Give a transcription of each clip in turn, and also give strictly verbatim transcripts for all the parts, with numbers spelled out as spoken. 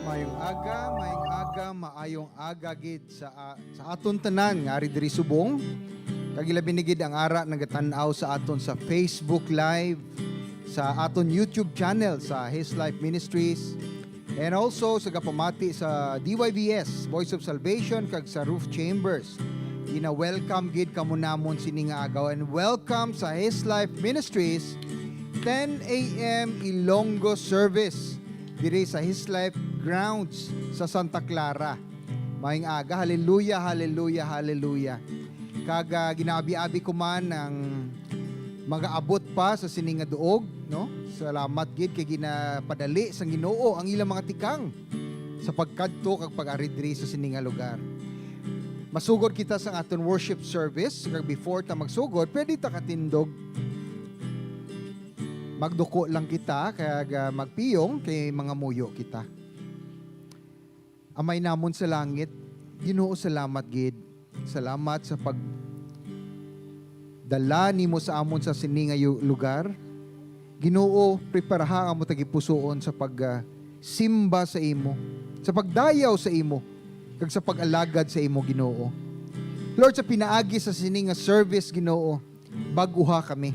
Maayong aga, maayong aga, maayong aga gid sa, ah, sa aton tanan nga ari diri subong. Kag ilabi na gid ang ara nagatan-aw sa aton sa Facebook Live, sa aton YouTube channel sa His Life Ministries, and also sa gapamati sa D Y V S, Voice of Salvation, kag sa Roof Chambers. Gina-welcome gid kamo namon sini nga agaw, and welcome sa His Life Ministries ten A M Ilonggo service diri sa His Life Grounds sa Santa Clara. Maayong aga, hallelujah, hallelujah, hallelujah. Kag, ah, ginaabi-abi ko man ang magaabot pa sa sini nga duog, no? Salamat gid kay ginapadali sang Ginoo ang ilang mga tikang sa pagkadto kag pag-ari diri sa sini nga lugar. Masugod kita sa aton worship service, kag before ta magsugod, pwede ta katindog. Magduko lang kita, kag, ah, magpiyong, kay mangamuyo kita. Amay namon sa langit, Ginoo, salamat gid. Salamat sa pagdala nimo sa amon sa sini nga yu-, lugar. Ginoo, preparaha ang among tagipusoon sa pag, ah, simba sa imo, sa pagdayaw sa imo, kag sa pag-alagad sa imo, Ginoo. Lord, sa pinaagi sa sini nga service, Ginoo, bag-uha kami.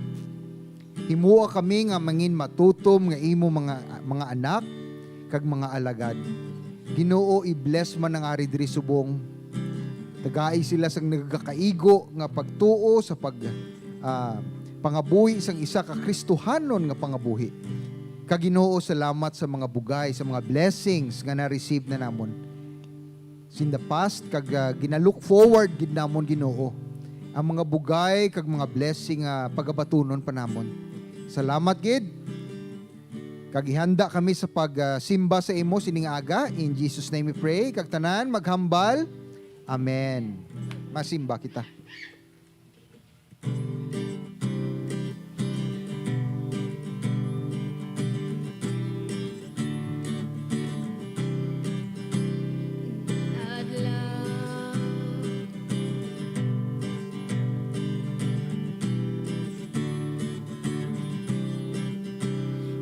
Himoa kami nga mangin matutom nga imo mga, mga anak kag mga alagad. Ginoo, i-bless man ang ari diri subong. Tagai sila sang nagakaigo nga pagtuo sa pag, ah, pangabuhi sang isa ka Kristohanon nga pangabuhi. Kag Ginoo, salamat sa mga bugay, sa mga blessings nga na-receive na namon in the past, kag, ah, gina-look forward gid namon, Ginoo, ang mga bugay kag mga blessing nga pagabatunon pa namon. Salamat gid. Kag ihanda kami sa pag, ah, simba sa imo sining aga. In Jesus' name we pray. Kag tanan maghambal, amen. Masimba kita. Adlaw.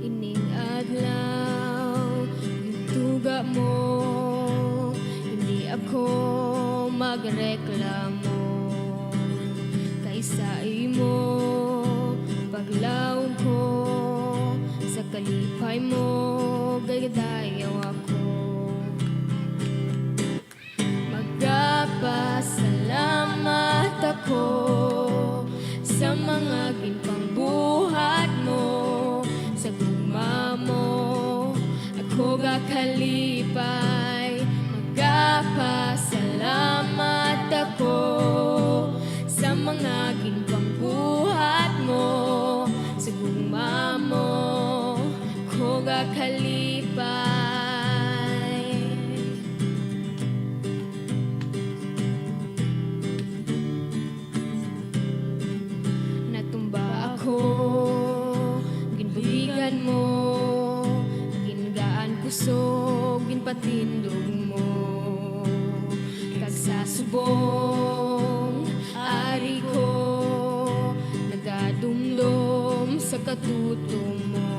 Ining adlaw, gintuga mo, hindi ako magreklamo. Kay sa imo, paglaom ko, sa kalipay mo, gayadayaw ako. Magapasalamat ako sa mga ginpangbuhat mo, sa gugma mo ako gakalipay. Magapasalamat ako sa mga ginpangbuhat mo, sa gugma mo ako gakalipay. Natumba ako, ginbuligan mo, gingaan kusog, ginpatindog mo. Kag sa subong, ari ko, nagadumdom sa katutom mo.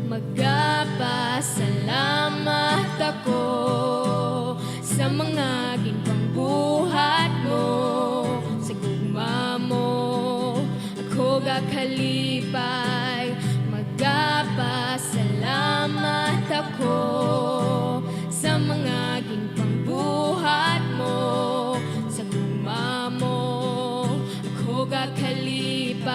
Magapasalamat ako sa mga ginpangbuhat mo, sa gugma mo ako gakalipay. Magapasalamat ako sa mga ginpangbuhat mo, sa gugma mo ako gakalipay.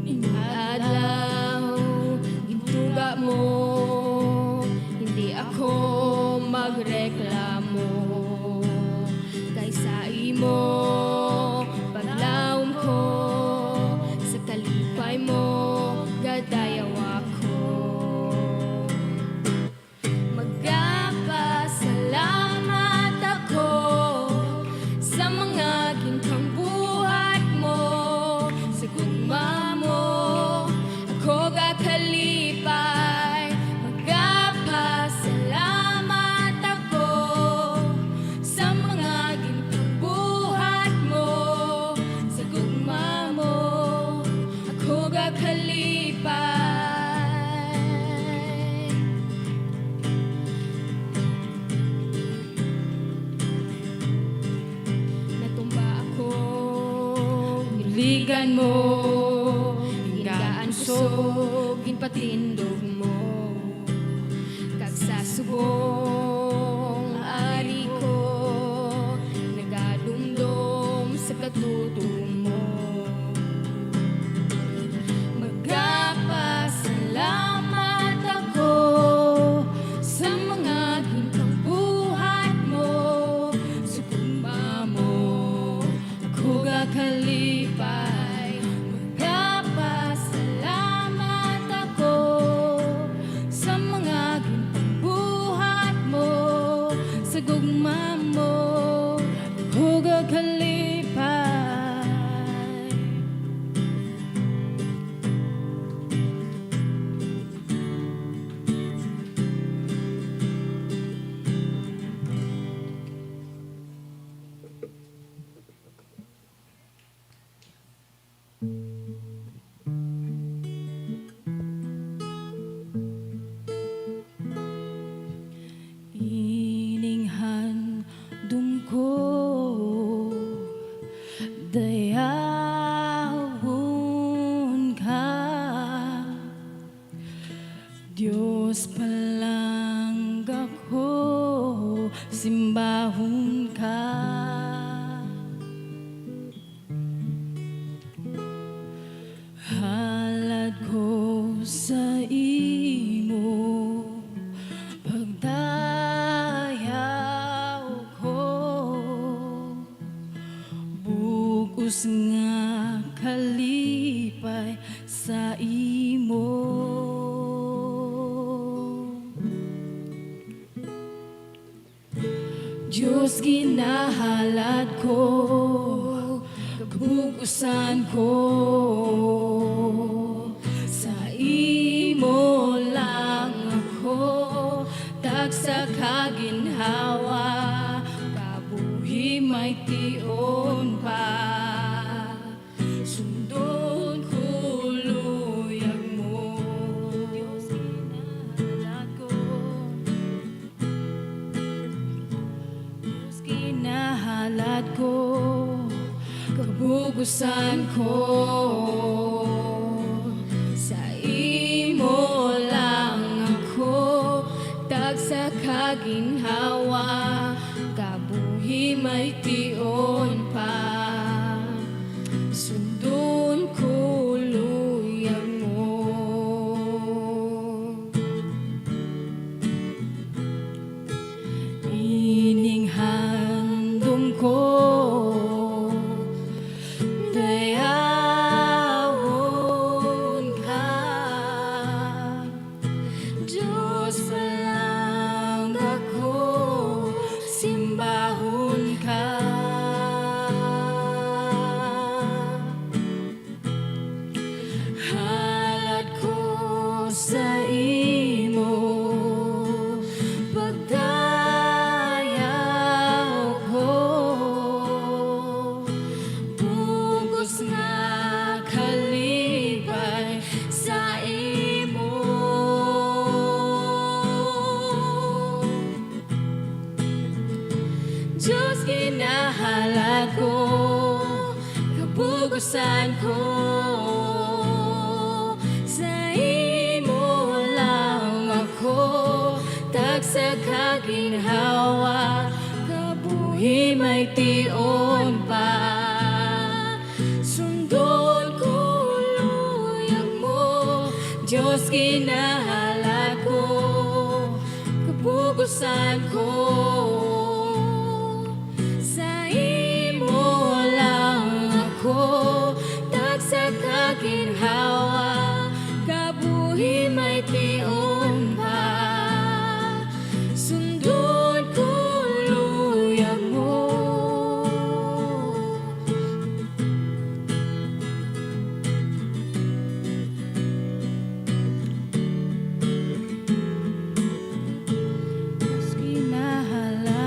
Ning adlaw, gintuga mo, hindi ako magreklamo. Ligan mo, hinggaan kusog ginpatindog mo, kag sa subong ari ko nagadumdom sa katutom mo. Magapasalamat ako sa mga ginpambuhat mo, sa gugma mo ako gakalipay. Magapasalamat ako sa mga ginpambuhat mo, sa gugma mo ako gakalipay. Ining handom ko, dayawon ka. Dios, palangga ko, simbahon ka. Halad ko sa imo, pagdayaw ko, bug-os nga kalipay sa imo. Dios, ginahalad ko, kabug-usan ko, sa imo lang ako tagsa ka ginhawa, kabuhi may tion pa. Sundon ko luyag mo. Dios, ginahalad ko. Dios, ginahalad ko, kabug-usan ko. Sa imo lang ako tagsa ka ginhawa, kabuhi may tion pa. Sundon ko luyag mo. Ining handom ko, dayawon ka. Dios, palangga ko, simbahon ka. Halad ko sa imo, pagdayaw ko, bug-os nga kalipay sa imo. Dios, ginahalad ko, kabug-usan ko, sa imo lang ako tagsa ka ginhawa, kabuhi may tion pa. Sundon ko luyag mo, Dios, ginahalad ko, kabug-usan ko, sa imo lang ako tagsa ka ginhawa, kabuhi may tion pa. Sundon ko luyag mo. Dios, ginahalad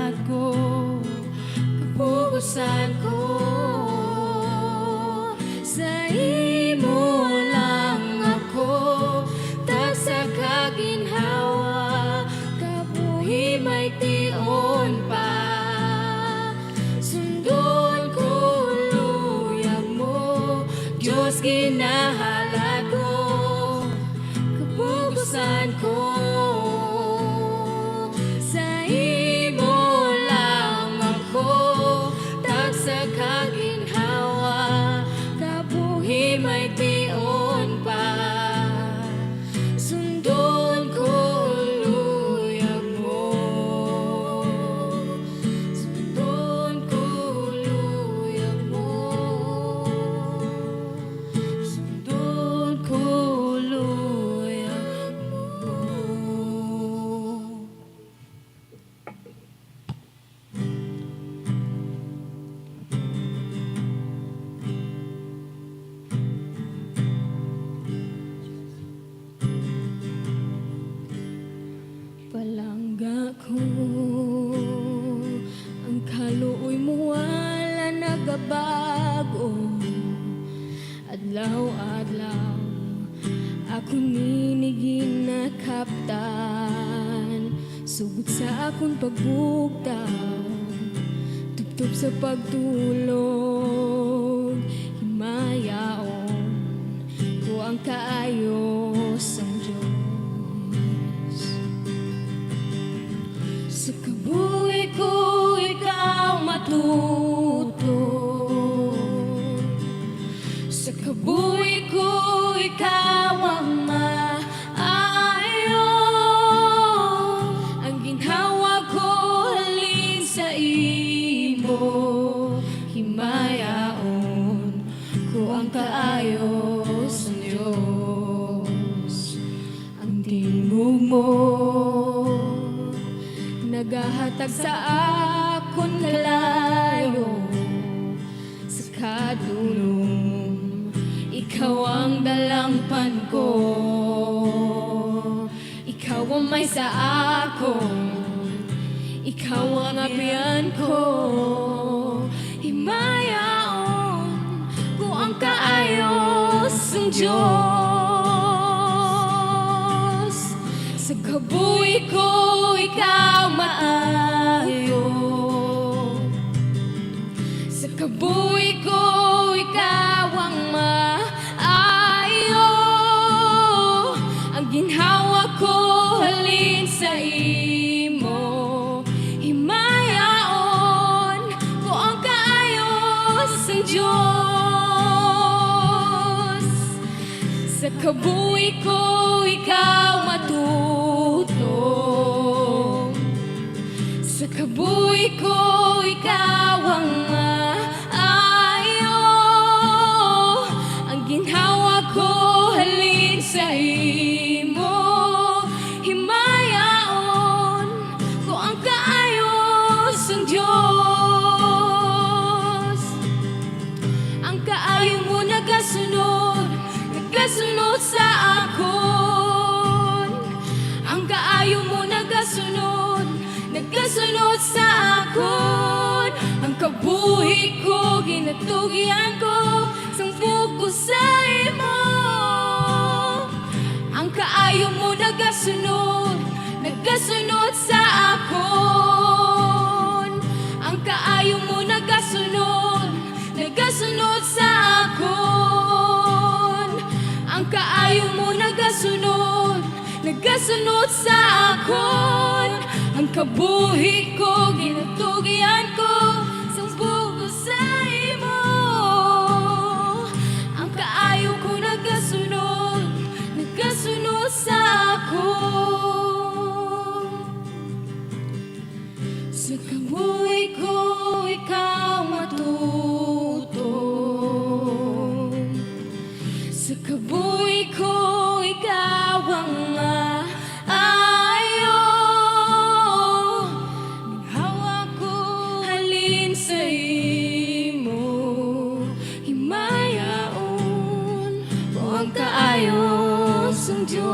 Dios, ginahalad ko, kapupusan ko, sa imo lamang ko, tagsa ka ginhawa, kabuhi may tion pa. Sundon ko luyag mo. Sundon ko luyag mo. Sundon ko luyag mo. Palangga ko, ang kaluoy mo wala nagabago. Adlaw-adlaw, ako nini ginakaptan. Subot sa akon pagbugtaw, tubtob sa pagtulog, himayaon ko ang kaayo sang Dios. Sa kabuhi ko ikaw matuto. Sa kabuhi ko ikaw ang maayo. Ang ginhawa ko halin sa imo, himayaon ko ang kaayo sang Dios. Ang tingog mo nagahatag sa akon kalayo, sa kadulom ikaw ang dalangpan ko. Ikaw ang may sa akon, ikaw ang abyan ko. Himayaon ko ang kaayo sang Dios. Sa kabuhi ko ikaw maayo. Sa kabuhi ko ikaw ang maayo. Ang ginhawa ko halin sa imo, himayaon ko ang kaayo sang Dios. Sa kabuhi ko ikaw matuto. Sa kabuhi ko ikaw ang maayo. Ang ginhawa ko halin sa imo, himayaon ko ang kaayo sang Dios. Ang kaayo mo nagasunod, nagasunod sa akon. Ang kaayo mo nagasunod, nagasunod sa akon. Ang kabuhi ko ginatugyan ko sang buko sa imo. Ang kaayo mo nagasunod, nagasunod sa akon. Ang kaayo mo nagasunod, nagasunod sa akon. Ang kaayo mo nagasunod, nagasunod sa akon. Ang kabuhi ko ginatugyan ko sang buko sa imo. Ang kaayo ko nagasunod, nagasunod sa akon. Sa kabuhi ko ikaw matuto. Sa kabuhi ko ikaw ang maayo. Ang hawak ko halin sa imo, himayaon mo ang kaayo sang Dios.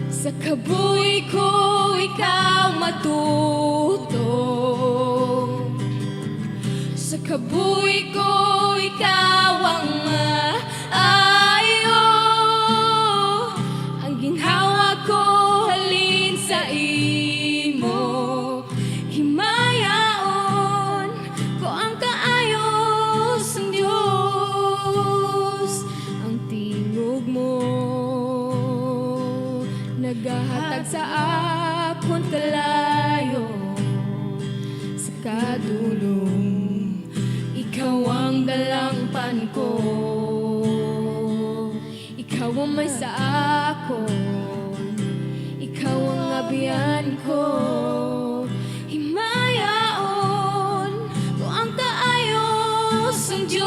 Sa kabuhi ko ikaw matuto. Sa kabuhi ko ikaw ang maayo. Ang ginhawa ko halin sa imo, himayaon ko ang kaayo Pan ko, ikaw ang may sa akon, ikaw ang abyan ko. Himayaon ko ang kaayo sang Dios.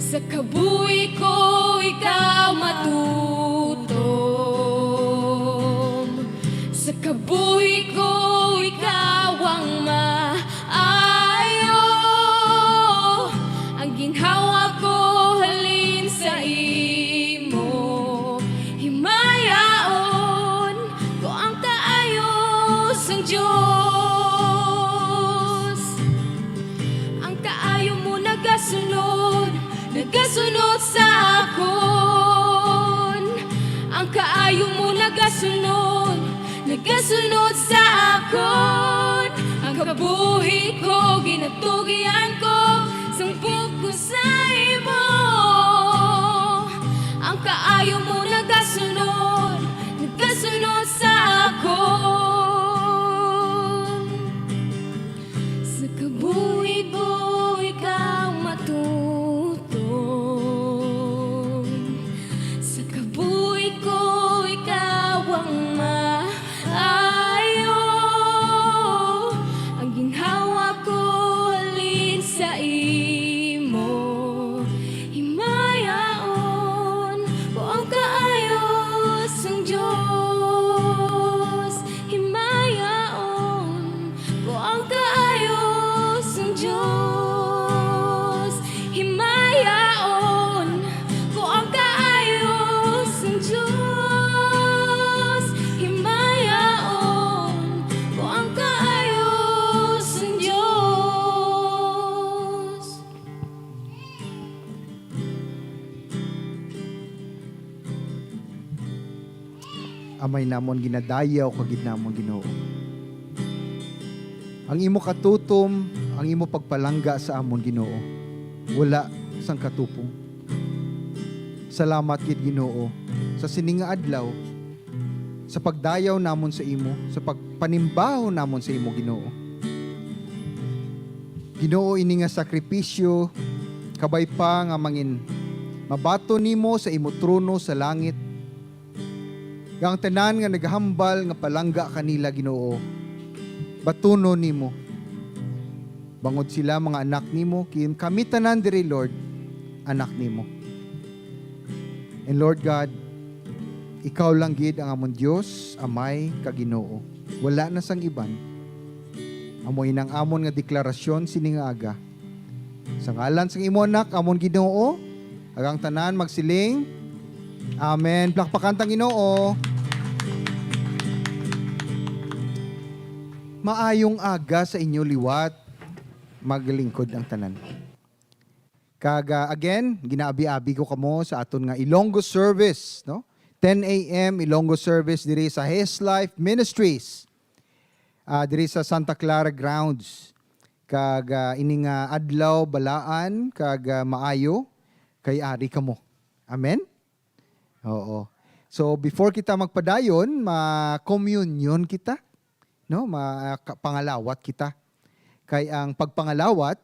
Sa kabuhi ko ikaw matutom. Sa kabuhi ko ikaw ang maayo. Ang ginhawa ko halin sa imo. Himayaon ko ang kaayo sang Dios. Ang kaayo mo nagasunod, nagasunod sa akon. Ang kaayo mo nagasunod, nagasunod sa akon. Ang kabuhi ko, ginatugyan ko, sambok ko sa imo. Ang kaayo mo nagasunod, nagasunod sa akon. Sa kabuhi ko ikaw matutom. Sa kabuhi ko ikaw ang maayo. Ang ginhawa ko halin sa imo. Himayaon ko ang kaayo sang Dios. Himayaon ko ang kaayo sang Dios. Himayaon ko ang kaayo sang Dios. Himayaon ko ang kaayo sang Dios. Amay namon, ginadayaw ka gid namon, Ginoo. Ang imo katutom, ang imo pagpalangga sa amon, Ginoo, wala sang katupong. Salamat gid, Ginoo, sa sini nga adlaw, sa pagdayaw namon sa imo, sa pagpanimbaho namon sa imo, Ginoo. Ginoo, ini nga sakripisyo, kabay pa nga mangin mabaton nimo sa imo trono sa langit, nga ang tanan nga nagahambal nga palangga kanila, Ginoo, batunon nimo. Bangod sila mga anak nimo, kin-, kami tanan diri, Lord, anak nimo. And Lord God, ikaw lang gid ang amon Dios, Amay, kag Ginoo. Wala na sang iban. Amo ini ang amon nga deklarasyon sining nga aga. Sa ngalan sang imo Anak, amon Ginoo, kag ang tanan magsiling, Amen. Plakpakan ta ang Ginoo. Maayong aga sa inyo liwat, maglingkod ang tanan. Kag, ah, again, ginaabi-abi ko kamo sa aton nga Ilonggo service, no? Ten a m Ilonggo service diri sa His Life Ministries, ah, diri sa Santa Clara grounds. Kag, ah, ini nga adlaw balaan kag, ah, maayo kay ari kamo. Amen? Oo. So, before kita magpadayon, ma-communion kita, no? Ma-, ka-, pangalawat kita. Kay ang pagpangalawat,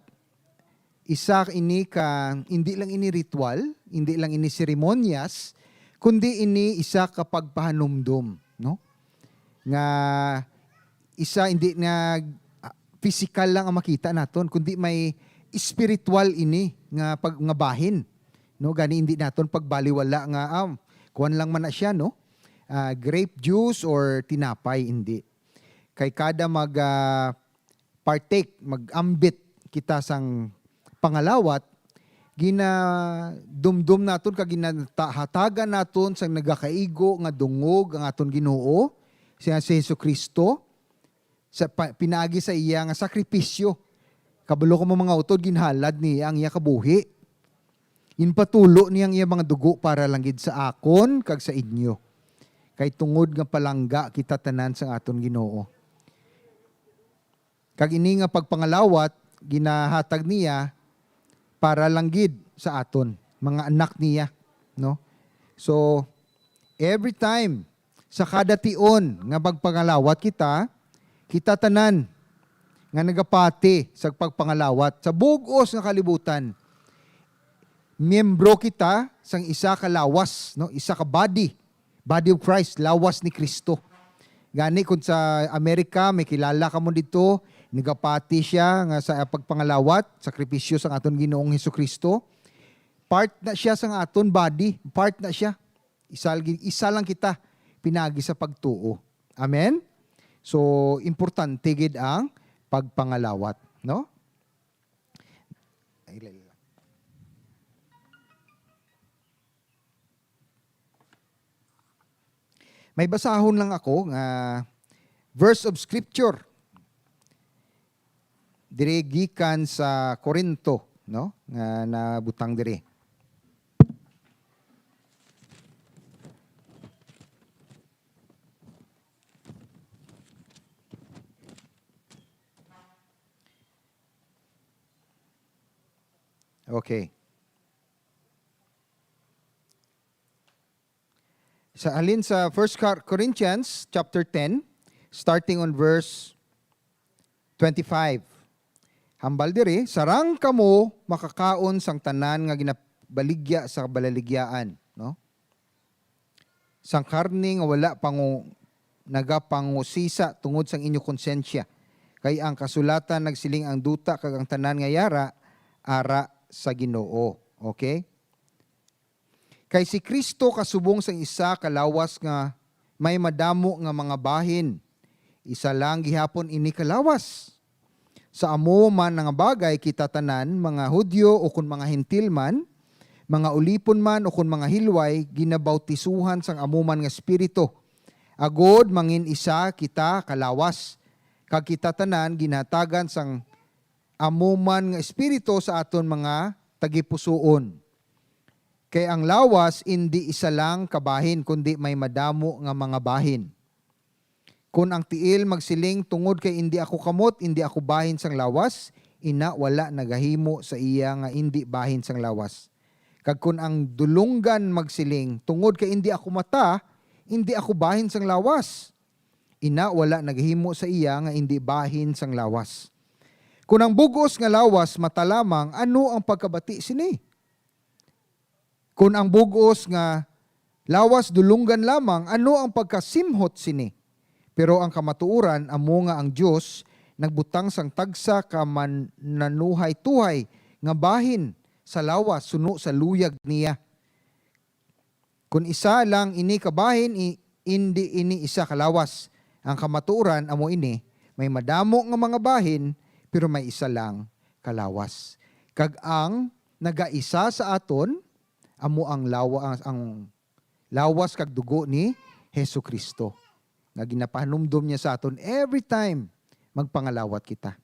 isa ini ka, hindi lang ini ritual, hindi lang ini seremonyas, kundi ini isa ka pagpahanumdom, no? Nga isa, hindi na, ah, pisikal lang ang makita naton, kundi may espiritual ini nga pag-, nga bahin, no? Gani hindi naton pagbaliwala nga, ah, kuwan lang man na siya, no? Ah, grape juice or tinapay, hindi. Kay kada mag, ah, partake, mag-ambit kita sang pangalawat, ginadumdom naton kag ginahatagan naton sang nagakaigo nga dungog ang aton Ginoo, siya si Jesu-Cristo, sa pa-, pinaagi sa iya nga sakripisyo. Kabalo kamo, mga utod, ginhalad niya ang iya kabuhi. Ginpatulo niya ang iya mga dugo para lang gid sa akon kag sa inyo. Kay tungod nga palangga kita tanan sa aton Ginoo. Kag ini nga pagpangalawat ginahatag niya para lang gid sa aton, mga anak niya, no? So, every time, sa kada tion nga magpangalawat kita, kita tanan nga nagapati sa pagpangalawat sa bug-os nga kalibutan. Miyembro kita sang isa ka lawas, no? Isa ka body, body of Christ, lawas ni Cristo. Gani, kung sa Amerika, may kilala ka mo dito, nagapati siya nga sa pagpangalawat, sakripisyo sang aton Ginoong Jesu-Cristo. Part na siya sang aton body, part na siya. Isa, isa lang kita pinagi sa pagtuo. Amen? So, importante gid ang pagpangalawat, no? Ay, lala. May basahon lang ako nga verse of scripture diri gikan sa Corinto, no? Nga nabutang diri. Okay. Sa, halin sa First Cor-, Corinthians chapter ten, starting on verse twenty-five. Hambal diri, "Sarang kamo makakaon sang tanan nga ginabaligya sa balaligyaan," no? "Sang karne nga wala pangu-, nagapangusisa tungod sang inyo konsensya. Kay ang kasulatan nagsiling, 'Ang duta kag ang tanan nga yara, ara sa Ginoo.'" Okay? Kay si Cristo kasubong sang isa ka lawas nga may madamo nga mga bahin. Isa lang gihapon ini ka lawas. Sa amo man nga bagay, kita tanan, mga Hudio ukon mga Hentil man, mga ulipon man ukon mga hilway, ginabautisuhan sang amo man nga Espiritu, agod mangin-isa kita ka lawas, kag kita tanan ginhatagan sang amo man nga Espiritu sa aton mga tagipusoon. Kay ang lawas indi isa lang ka bahin, kundi may madamo nga mga bahin. Kon ang tiil magsiling, "Tungod kay indi ako kamot, indi ako bahin sang lawas," ina wala nagahimo sa iya nga indi bahin sang lawas. Kag kon ang dulonggan magsiling, "Tungod kay indi ako mata, indi ako bahin sang lawas," ina wala nagahimo sa iya nga indi bahin sang lawas. Kon ang bug-os nga lawas mata lamang, ano ang pagkabati sini? Kon ang bug-os nga lawas dulonggan lamang, ano ang pagkasimhot sini? Pero ang kamatuoran amo nga ang Dios nagbutang sang tagsa ka man-, nanuhay-tuhay nga bahin sa lawas suno sa luyag niya. Kon isa lang ini ka bahin, i-, indi ini isa ka lawas. Ang kamatuoran amo ini, may madamo nga mga bahin, pero may isa lang ka lawas. Kag ang nagaisa sa aton amo ang lawa-, ang, ang lawas kag dugo ni Jesu-Cristo, nga ginapahanumdom niya sa aton every time magpangalawat kita.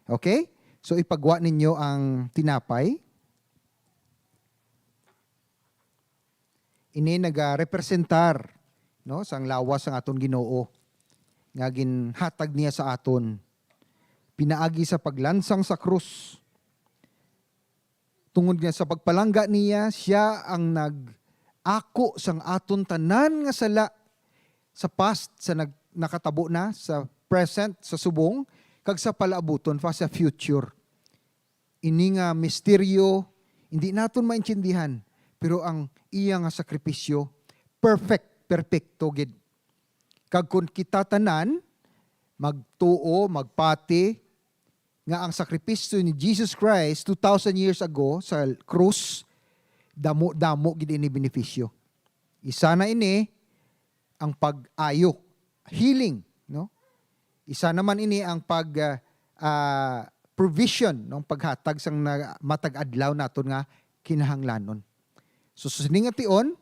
Okay? So, ipagwa ninyo ang tinapay. Ini nagarepresentar, no, sang lawas sang aton Ginoo nga ginhatag niya sa aton. Pinaagi sa paglansang sa krus, tungod nga sa pagpalangga niya, siya ang nag-ako sang aton tanan nga sala sa past, sa nag-, nakatabo na, sa present, sa subong, kag sa palaabuton pa, sa future. Ini nga misteryo, hindi naton maintindihan, pero ang iya nga sakripisyo, perfect, perpekto gid. Kag kun kita tanan magtuo, magpati nga ang sakripisyo ni Jesus Christ two thousand years ago sa krus, damo-damo gid ini benepisyo. Isa na ini ang pag-ayo, healing, no? Isa naman ini ang pag, ah, ah, provision, no? Paghatag sang na-, matag adlaw naton nga kinahanglanon. So, sa sini nga tion,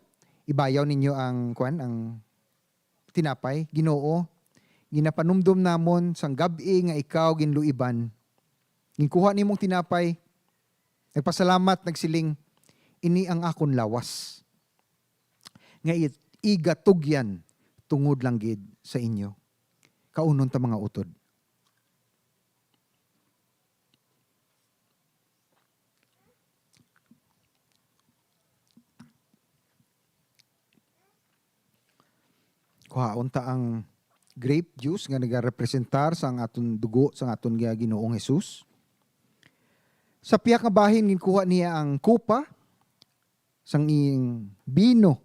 ibayaw ninyo ang, kuwan, ang tinapay. Ginoo, ginapanumdom namon sang gab-i nga ikaw ginluiban. Ginkuha nimong tinapay, nagpasalamat, nagsiling, "Ini ang akon lawas nga i-, igatugyan tungod lang gid sa inyo." Kaunon ta, mga utod. Kuhaon ta ang grape juice nga nagarepresentar sang aton dugo sang aton nga Ginoong Jesus. Sa pihak nga bahin, ginkuha niya ang kupa sang iyang bino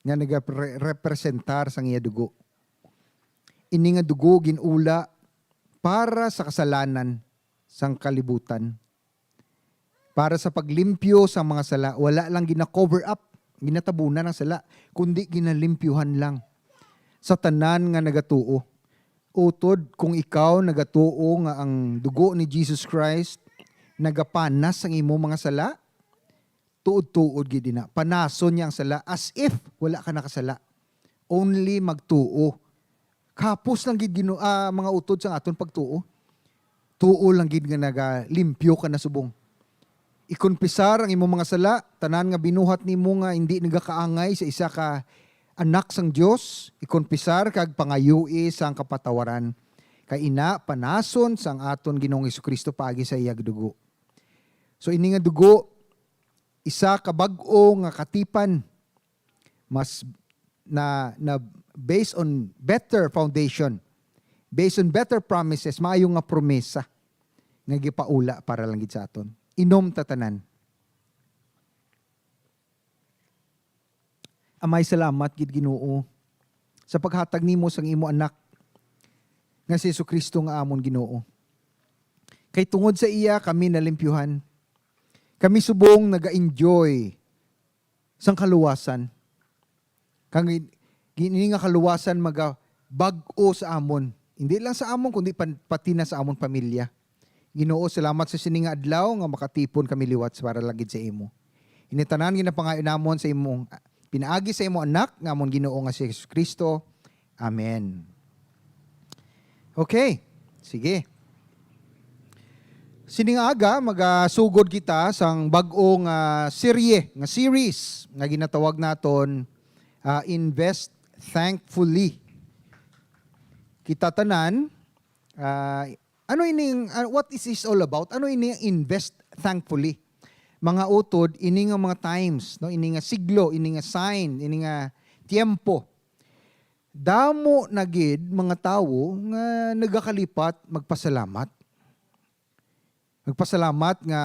nga nagarepresentar sang iya dugo. Ini nga dugo ginula para sa kasalanan sang kalibutan, para sa paglimpyo sang mga sala. Wala lang gina-cover up, ginatabunan ang sala, kundi ginalimpyuhan lang sa tanan nga nagatuo. Utod, kung ikaw nagatuo nga ang dugo ni Jesus Christ nagapanas sang imo mga sala, tuod-tuod gid ina. Panason niya ang sala as if wala ka nakasala. Only magtuo. Kapos lang gid, Gino-, ah, mga utod sang aton pagtuo. Tuo lang gid nga nagalimpyo ka na subong. Ikonpisar ang imong mga sala, tanan nga binuhat nimo nga hindi nagakaangay sa isa ka anak sang Dios, ikonpisar kag pangayui sang kapatawaran. Kay ina, panason sang aton Ginoong Jesu-Cristo paagi sa iyang dugo. So, ini nga dugo, isa ka bag-o nga katipan, mas na, na based on better foundation, based on better promises, maayo nga promesa nga gipaula para lang gid sa aton. Inom ta tanan. Amay, salamat gid, Ginoo, sa paghatag nimo sang imo Anak nga si Jesu-Cristo nga amon Ginoo. Kay tungod sa iya kami nalimpyuhan. Kami subong naga-enjoy sang kaluwasan. Kang gin-, ini nga kaluwasan magabag-o sa amon. Hindi lang sa amon, kundi pan-, pati na sa amon pamilya. Ginoo, salamat sa sini nga adlaw nga makatipon kami liwat para lagid sa imo. Ini tanan ginapangayo namon sa imong pinaagi sa imo Anak nga amon Ginoo nga si Jesus Cristo. Amen. Okay. Sige. Sini nga aga, magasugod kita sang bag-o nga serye, nga series nga ginatawag naton, ah, Invest Thankfully. Kita tanan, ah, ano ining, ah, what is this all about? Ano ini Invest Thankfully? Mga utod, ini nga mga times, no? Ini nga siglo, ini nga sign, ini nga tiempo. Damo na gid mga tawo nga nagakalipat magpasalamat. Magpasalamat nga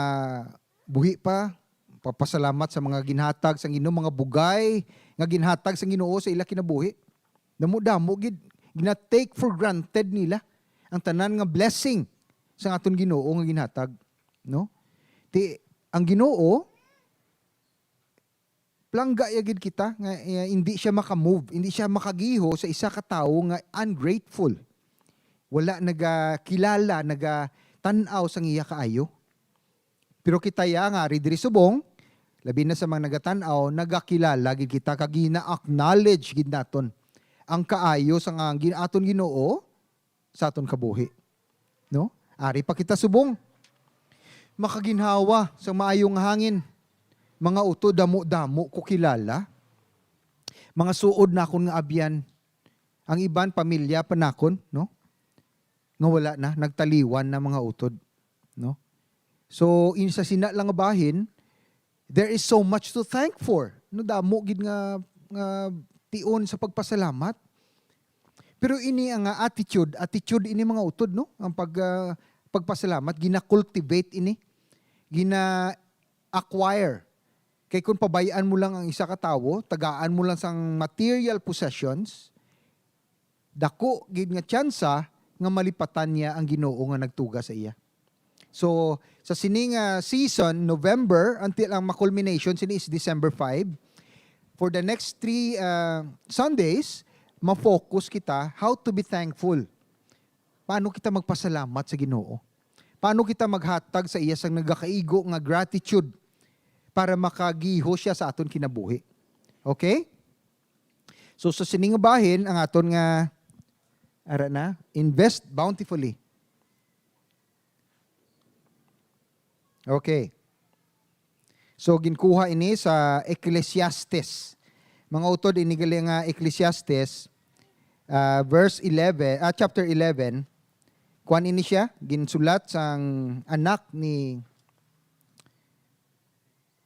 buhi pa, papasalamat sa mga ginhatag sang Ginoo, mga bugay nga ginhatag sang Ginoo sa ila kinabuhi. Damo-damo gid, gina-take for granted nila ang tanan nga blessing sang aton Ginoo nga ginhatag, no? Ti, ang Ginoo, plangga ya gid kita nga, eh, hindi siya maka-move, hindi siya makagiho sa isa ka tawo nga ungrateful. Wala nagakilala, nagatan-aw sang iya kaayo. Pero kita ya nga ari diri subong, labi na sa mga nagatan-aw, nagakilala gid kita kag gina-acknowledge gid naton ang kaayo sang, ah, gin-, aton Ginoo sa aton kabuhi. No? Ari pa kita subong. Makaginhawa sa maayo nga hangin. Mga utod, damo-damo ko kilala. Mga suod na akon nga abyan. Ang iban, pamilya pa nakon, no? Nga wala na, nagtaliwan na, mga utod, no? So, in sa sina lang nga bahin, there is so much to thank for. No, damo gid nga, nga tion sa pagpasalamat. Pero ini ang, ah, attitude, attitude ini, mga utod, no? Ang pag, ah, pagpasalamat, gina-cultivate ini, gina-acquire. Kay kung pabay-an mo lang ang isa ka tawo, tagaan mo lang sang material possessions, dako gid nga tsansa nga malipatan niya ang Ginoo nga nagtuga sa iya. So, sa sini nga season, November, until ang ma-culmination sini is December five, for the next three, uh, Sundays, ma-focus kita how to be thankful. Paano kita magpasalamat sa Ginoo? Paano kita maghatag sa iya sang nagakaigo nga gratitude para makagiho siya sa aton kinabuhi? Okay? So, sa sini nga bahin, ang aton nga, ara na, invest bountifully. Okay. So, ginkuha ini sa Ecclesiastes. Mga utod, ini gali nga Ecclesiastes, ah, verse eleven, ah, chapter eleven, kuwan ini siya, ginsulat sang anak ni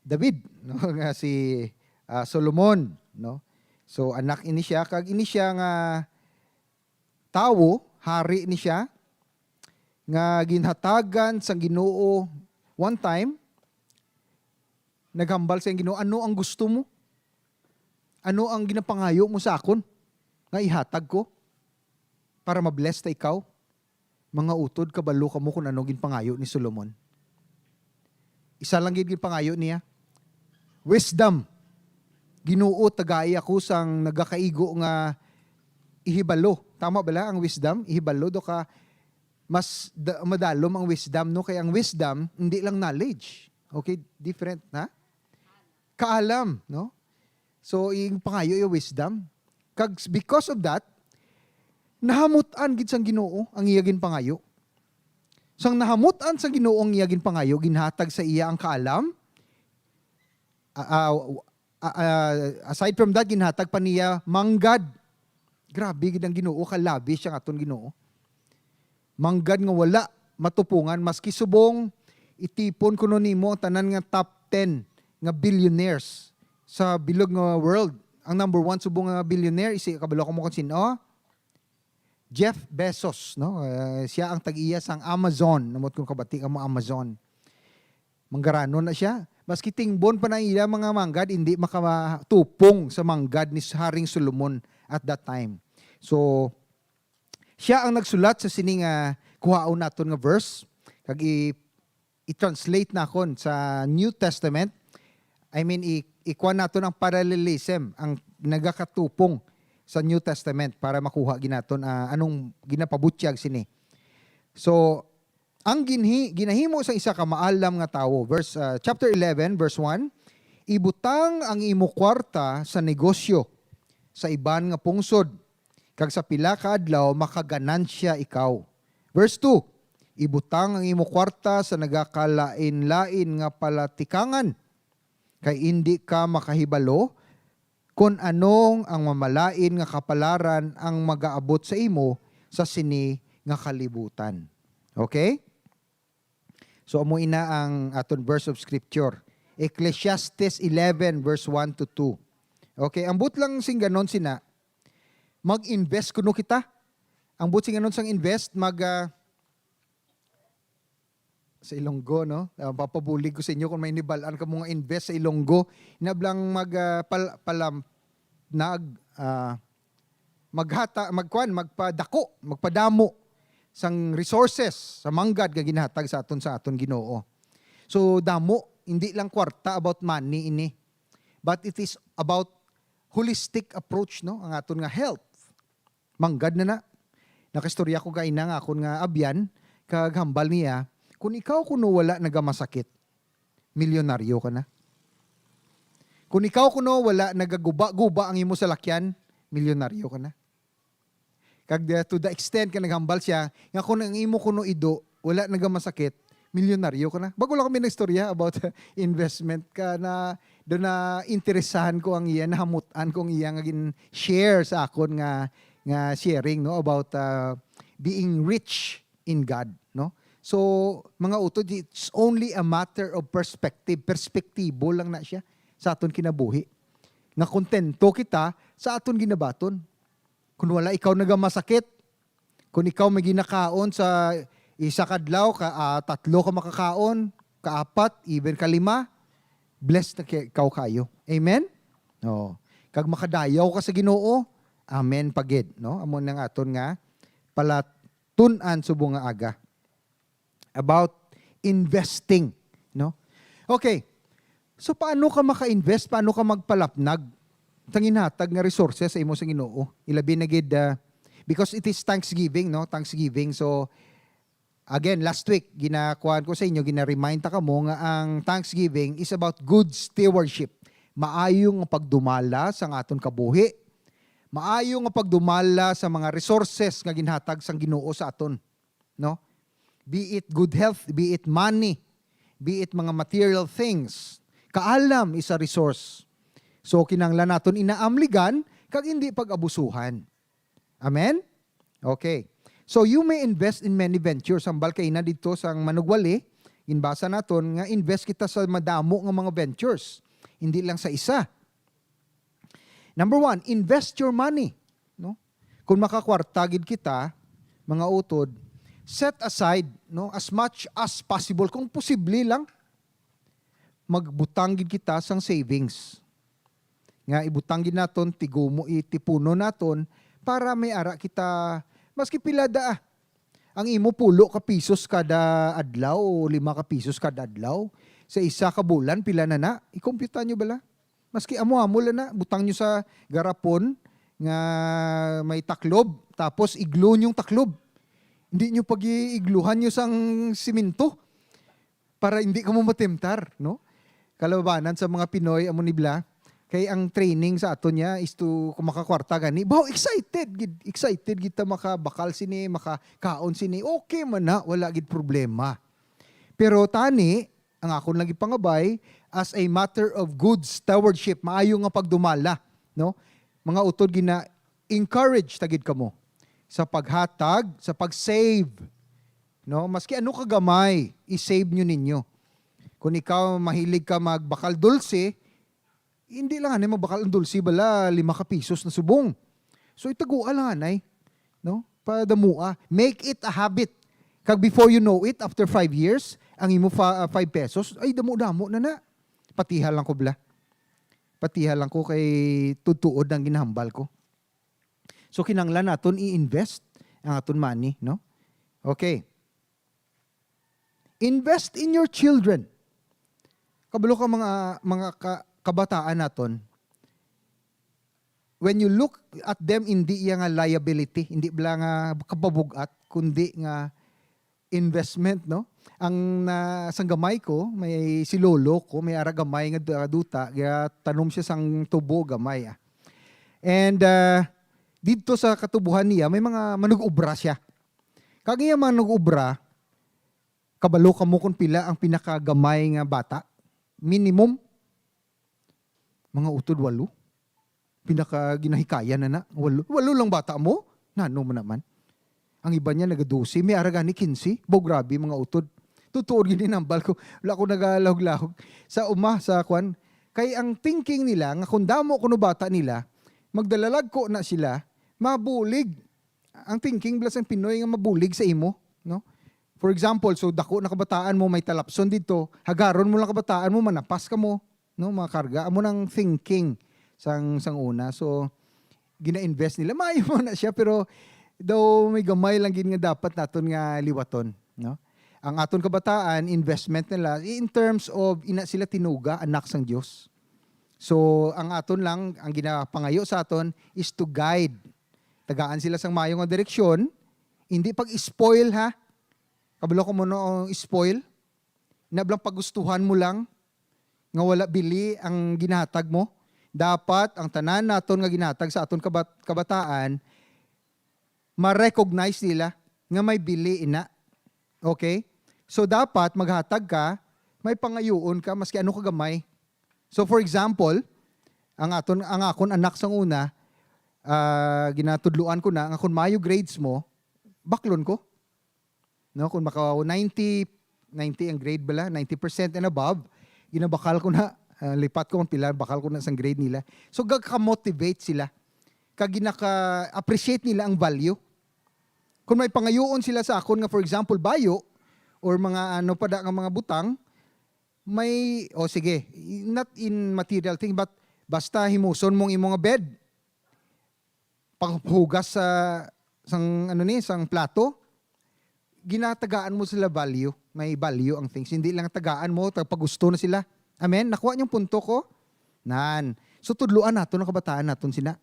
David, no, nga si, ah, Solomon, no? So, anak ini siya, kag ini siya nga tawo, hari ni siya, nga ginhatagan sang Ginoo one time, naghambal sa Ginoo, "Ano ang gusto mo? Ano ang ginapangayo mo sa akon nga ihatag ko para ma-bless ta ikaw?" Mga utod, kabalo kamo kung ano ginpangayo ni Solomon. Isa lang gid ginpangayo niya. Wisdom. "Ginoo, tagai ako sang nagakaigo nga ihibalo." Tama bala ang wisdom? Ihibalo do ka, mas da- madalom ang wisdom, no? Kay ang wisdom, hindi lang knowledge. Okay? Different, ha? Kaalam, no? So, ing pangayo yung wisdom. Kag because of that, nahamutan gid sang Ginoo ang iya ginpangayo. Sang nahamutan sang Ginoo ang iya ginpangayo, ginhatag sa iya ang kaalam. Ah, ah, ah, ah, aside from that, ginhatag pa niya manggad. Grabe gid ang Ginoo, ka-lavish ang aton Ginoo. Manggad nga wala matupungan, maski subong itipon kuno nimo ang tanan nga top ten nga billionaires sa bilog nga world. Ang number one subong nga billionaire, isi, kabalo kamo kung sino? Jeff Bezos, no? Eh, siya ang tag-iya sang Amazon. Namot kung kabati kamo Amazon. Manggaranon na siya. Maski tingbon pa na ila mga manggad, hindi makatupong sa manggad ni Haring Solomon at that time. So, siya ang nagsulat sa sining, ah, kuhaon naton nga verse, kag i- i-translate nakon sa New Testament. I mean, i- ikuan naton ang parallelism, ang nagakatupong sa New Testament para makuha ginaton, ah, anong ginapabutyag sini. So, ang ginhi, ginahimo sa isa ka maalam nga tawo, verse, ah, chapter eleven, verse one, "Ibutang ang imo kwarta sa negosyo sa iban nga pungsod, kag sa pila ka adlaw makaganansya ikaw." Verse two, "Ibutang ang imo kwarta sa nagakalain-lain nga palatikangan, kay indi ka makahibalo kon anong ang mamalain nga kapalaran ang magaabot sa imo sa sini nga kalibutan." Okay? So, amo ina ang aton verse of scripture. Ecclesiastes eleven, verse one to two. Okay, ang butlang singganon sina, mag-invest kuno kita. Ang but singganon sang invest, mag, ah, sa Ilonggo, no? Ah, papabulig ko sa inyo kung may nibal-an ka mga invest sa Ilonggo. Inablang mag, ah, pal-, palam-, nag, ah, maghata-, magkuan, magpadako, magpadamo sang resources, sa manggad nga ginahatag sa aton, sa aton Ginoo. So, damo, hindi lang kwarta, about money ini. But it is about holistic approach, no? Ang aton nga health. Manggad na na. Nakastorya ko kaina nga akon nga abyan, kag hambal niya, "Kung ikaw kuno wala nagamasakit, milyonaryo ka na. Kung ikaw kuno wala nagaguba-guba ang imo salakyan, milyonaryo ka na." Kag, uh, to the extent ka naghambal siya, nga kung ang imo kuno ido, wala nagamasakit, milyonaryo ka na. Bago lang kami nagstorya about investment ka na, doon na interesahan ko ang iya, nahamutan ko ang iya nga gin-share sa akon nga, nga sharing, no, about, uh, being rich in God, no? So, mga utod, it's only a matter of perspective. Perspektibo lang na siya sa aton kinabuhi. Nga kontento kita sa aton ginabaton. Kung wala ikaw nagamasakit, kung ikaw may ginakaon sa isa kadlaw, ka, ah, tatlo ka makakaon, kaapat, even kalima, blessed na ki-, ikaw kayo. Amen? Oh. Kag makadayaw ka sa Ginoo, amen pa gid, no? Amo nang aton nga palatun-an subong nga aga. About investing, no? Okay. So, paano ka maka-invest? Paano ka magpalapnag sa ginhatag nga resources sa imo sa Ginoo? Ilabi na gid, ah, because it is Thanksgiving, no? Thanksgiving. So, again, last week, ginakuan ko sa inyo, gina-remind ta kamo nga ang Thanksgiving is about good stewardship. Maayo nga pagdumala sa aton kabuhi. Maayo nga pagdumala sa mga resources nga ginhatag sang Ginoo sa aton, no? Be it good health, be it money, be it mga material things, kaalam is a resource. So, kinahanglan naton inaamligan kag hindi pag-abusuhan. Amen? Okay. So, you may invest in many ventures. Hambal kaina didto sang Manugwali, ginbasa naton nga invest kita sa madamo nga mga ventures, hindi lang sa isa. Number one, invest your money, no? Kung makakwarta gid kita, mga utod, set aside, no, as much as possible, kung posible lang, magbutang gid kita sang savings. Nga ibutang gid naton, tigumo, itipunon naton para may ara kita, maski pila da, ah. Ang imo pulo ka pisos kada adlaw o lima ka pisos kada adlaw, sa isa ka bulan, pila na na? I-compute nyo bala? Maski amo-amo lang na, butang nyo sa garapon nga may taklob, tapos iglo nyo yung taklob. Hindi nyo pag-iigluhan nyo sang simento para hindi kamo matemtar, no? Kalabanan sa mga Pinoy, amo ni bala, kay ang training sa aton niya is to, kung makakwarta gani, baw, excited gid, excited gid ta makabakal sini, makakaon sini, okay man na, wala gid problema. Pero tani, ang akon lagi pangabay, as a matter of good stewardship, maayo nga pagdumala, no? Mga utod, gina-encourage ta gid kamo sa paghatag, sa pag-save, no? Maski ano ka gamay, i-save nyo ninyo. Kung ikaw mahilig ka magbakal dulce, hindi lang anay magbakal ang dulce bala, lima ka pisos na subong. So, itagua lang anay, no? Padamua. Make it a habit. Kag before you know it, after five years, ang imo fa-, ah, five pesos, ay, damo-damo na na. Patiha lang ko bala. Patiha lang ko kay tutuod ang ginahambal ko. So, kinahanglan naton i-invest ang aton money, no? Okay. Invest in your children. Kabalo ka, mga, mga ka-, kabataan naton, when you look at them, hindi iya nga liability, hindi bala nga kapabugat, kundi nga investment, no? Ang na, sang gamay ko, may si lolo ko, may ara gamay nga du-, duta, tanom siya sang tubo gamay, ah. And, ah, didto sa katubohan niya, may mga manug-obra siya. Kag iya manug-obra, kabalo kamo kung pila ang pinakagamay nga bata? Minimum, mga utod, walo. Pinaka ginahikayan na na, walo. Walo lang bata mo? Nano man naman? Ang iban niya naga-dose, may ara gani kinse. Baw, grabe, mga utod. Tutuod gid ni nambal ko. Wala ko nagalahog-lahog. Sa uma, sa kwan. Kay ang thinking nila, nga kung damo kuno bata nila, magdalalagko na sila, mabulig. Ang thinking bala sang Pinoy nga mabulig sa imo, no? For example, so dako na kabataan mo, may talapson didto, hagaron mo lang kabataan mo, manapas ka mo, no? Mga karga, amo nang thinking sang, sang una. So, gina-invest nila. Maayo man na siya, pero daw may gamay lang gid nga dapat naton nga liwaton, no? Ang aton kabataan, investment nila in terms of ina sila tinuga, anak sang Dios. So, ang aton lang, ang ginapangayo sa aton is to guide. Tagaan sila sang mayo nga direksyon, hindi pag-spoil, ha. Kabalo ko mo no, spoil. Nablang pagustuhan mo lang nga wala bili ang ginahatag mo. Dapat ang tanan naton nga ginahatag sa aton kabat-, kabataan, ma-recognize nila nga may bili ina. Okay? So, dapat maghatag ka, may pangayuon ka, maski ano ka gamay. So, for example, ang aton, ang akon anak sang una, ah, ginatudloan ko na, nga kung maayo grades mo, baklon ko. No, kung maka ninety, ninety ang grade bala, ninety percent and above, ginabakal ko na, ah, lipat ko kung pila, bakal ko na sang grade nila. So, gaka-motivate sila. Kag ginaka-appreciate nila ang value. Kung may pangayuon sila sa akon nga, for example, bayo, or mga ano pa da nga mga butang, may, o sige, not in material thing, but basta himuson mong imo nga bed, panghugas sa, sang, ano ni, sang plato, ginatagaan mo sila value. May value ang things. Hindi lang tagaan mo, tagpagusto na sila. Amen? Nakuha niyong punto ko? Nan. So, tudloan naton ang kabataan naton sina.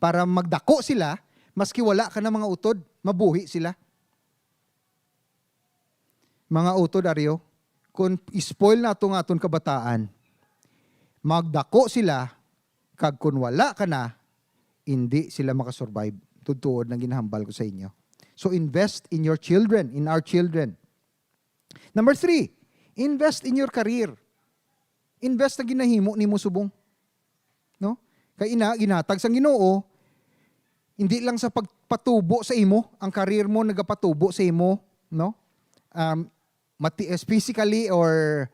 Para magdako sila, maski wala ka na mga utod, mabuhi sila. Mga utod, Aryo, kung spoil nato nga aton kabataan, magdako sila, kag kung wala ka na, hindi sila makasurvive. Tudtuod ang ginahambal ko sa inyo. So invest in your children, in our children. Number three, invest in your career. Invest na ginahimo nimo subong. No? Kay ina, ginatag sang Ginoo, hindi lang sa pagpatubo sa imo, ang career mo nagapatubo sa imo, no? Um, mati-, physically or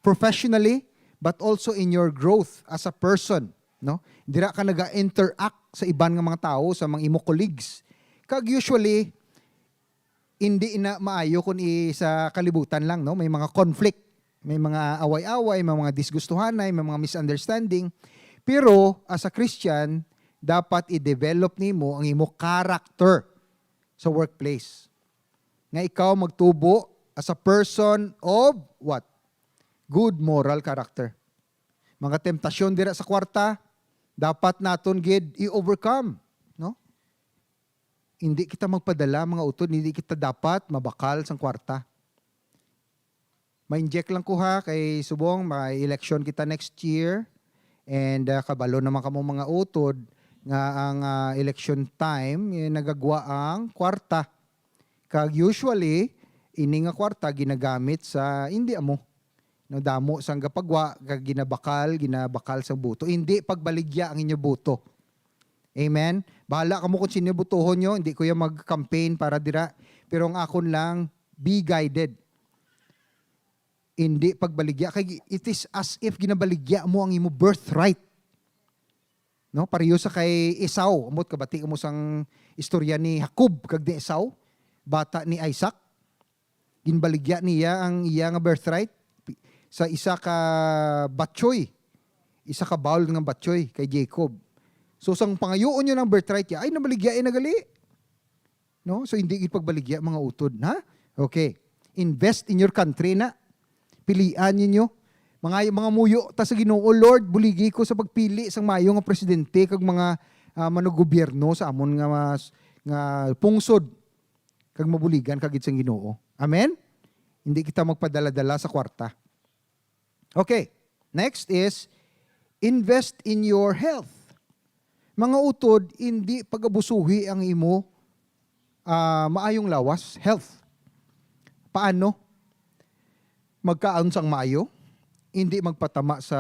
professionally, but also in your growth as a person, no? Dira ka naga-interact sa iban nga mga tawo, sa mga imo colleagues. Kag usually, hindi na maayo kung i-, sa kalibutan lang, no? May mga conflict, may mga away-away, may mga disgustuhanay, may mga misunderstanding. Pero as a Christian, dapat i-develop nimo ang imo character sa workplace. Nga ikaw magtubo as a person of what? Good moral character. Mga temptasyon dira sa kwarta, dapat naton gid i-overcome, no? Hindi kita magpadala, mga utod, hindi kita dapat mabakal sang kwarta. Ma-inject lang ko ha, kay subong may election kita next year. And, ah, kabalo naman kamo, mga utod, nga ang, ah, election time, eh, nagagwa ang kwarta. Kag usually, ini nga kwarta ginagamit sa hindi amo. No, damo sang gapagwa, kag ginabakal, ginabakal sang boto. Hindi pagbaligya ang inyo boto. Amen? Bahala kamo kung sino botohon nyo. Hindi ko yung mag-campaign para dira. Pero ang akon lang, be guided. Hindi pagbaligya. Kay it is as if ginabaligya mo ang imo birthright. No? Pareho sa kay Esau. Amot kabati mo sang istorya ni Jacob kag ni Esau, bata ni Isaac. Ginbaligya niya ang iya nga birthright sa isa ka batchoy, isa ka bowl nga batchoy kay Jacob. So, sang pangayuon niyo ng birthright niya, ay, nabaligya, eh, nagali. No? So, hindi ipagbaligya, mga utod, ha? Okay. Invest in your country na. Pilian ninyo. Mga, mga muyo ta sa Ginoo, Lord, buligi ko sa pagpili sang mayo nga presidente kag mga, ah, manogobyerno sa amon nga mas-, nga pungsod, kag mabuligan ka gid sang Ginoo. Amen? Hindi kita magpadala-dala sa kwarta. Okay. Next is, invest in your health. Mga utod, hindi pag-abusuhi ang imo, ah, maayong lawas, health. Paano? Magkaon sang maayo, hindi magpatama sa,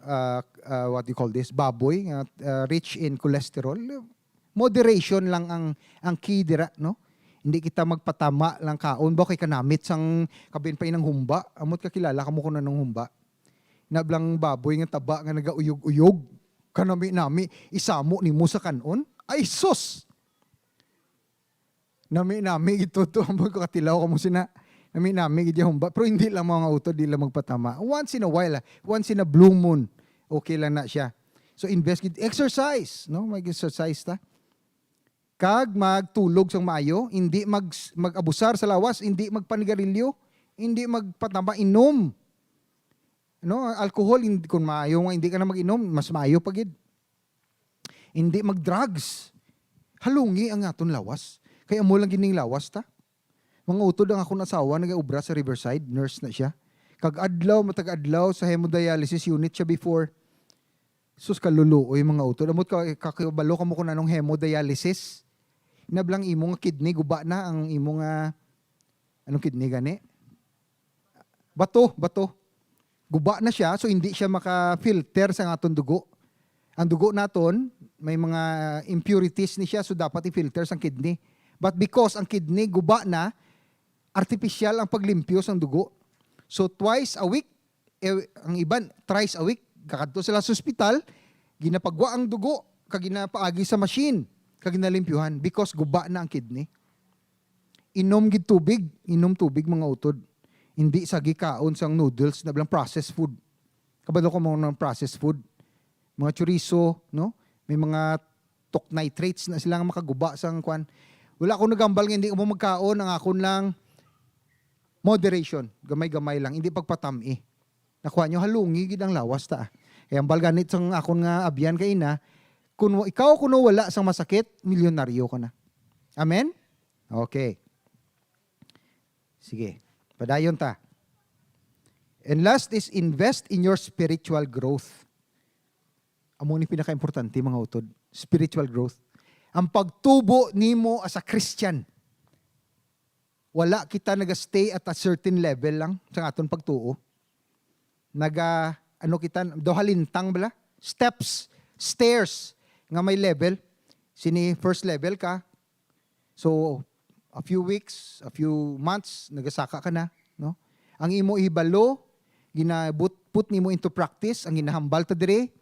ah, ah, what do you call this, baboy nga, ah, rich in cholesterol. Moderation lang ang, ang key dira, no? Hindi kita magpatama lang kaon ba kay kanamit sang kabin pa inang humba. Amot kakilala kamo kung anong humba. Nablang baboy nga taba nga nagauyog-uyog. Kanami-nami, isamo nimo sa kanon. Ay, sus! Nami-nami gid to, to. Ambot ko katilaw kamo sina. Nami-nami gid yung humba. Pero hindi lang, mga utod, di lang magpatama. Once in a while, ah. Once in a blue moon. Okay lang na siya. So, invest gid. Exercise, no? Mag-exercise ta. Kag magtulog sang maayo, hindi mag-, mag-abusar sa lawas, hindi magpanigarilyo, hindi magpatama inom. No, alcohol, hindi, kung maayo nga hindi ka na mag-inom, mas maayo pa gid. Hindi mag-drugs. Halungi ang aton lawas. Kay amo lang gining lawas ta. Mga utod, ang akon asawa nagaobra sa Riverside, nurse na siya. Kag adlaw, matag adlaw sa hemodialysis unit siya before. Sus, kaluluoy, mga utod. Amot ka, kakabalo kamo kung anong hemodialysis. Nablang imo nga kidney, guba na ang imo nga, anong kidney gani? Bato, bato. Guba na siya, so hindi siya maka-filter sa aton dugo. Ang dugo naton, may mga impurities ni siya, so dapat i-filter sa kidney. But because ang kidney guba na, artificial ang paglimpyo sa dugo. So twice a week, eh, ang iban, thrice a week, kakadto sila sa ospital, ginapagwa ang dugo, kag ginapaagi sa machine, kag ginalimpyuhan because guba na ang kidney. Inom gid tubig, inom tubig, mga utod. Hindi sa gikaon sang noodles, nablang processed food. Kabalo ko mo ng processed food. Mga chorizo, no? May mga tok nitrates na sila nga makaguba sang kwan. Wala akong nagambal nga hindi mo magkaon, ang akon lang moderation, gamay-gamay lang, hindi pagpatami. Nakuha nyo, halungi gid ang lawas ta. Kaya ang balganit sang akon nga abyan kay ina, kung ikaw kuno wala sang masakit, milyonaryo ka na. Amen? Okay. Sige. Padayon ta. And last is invest in your spiritual growth. Amo ni pinakaimportante, mga utod, spiritual growth. Ang pagtubo nimo as a Christian. Wala kita naga-stay at a certain level lang sa aton pagtuo. Naga, ano kita, duha lintang bala? Steps, stairs nga may level. Sini first level ka. So, a few weeks, a few months, nagasaka ka na, no? Ang imo hibalo, ginabut-, put nimo into practice, ang ginahambal ta diri,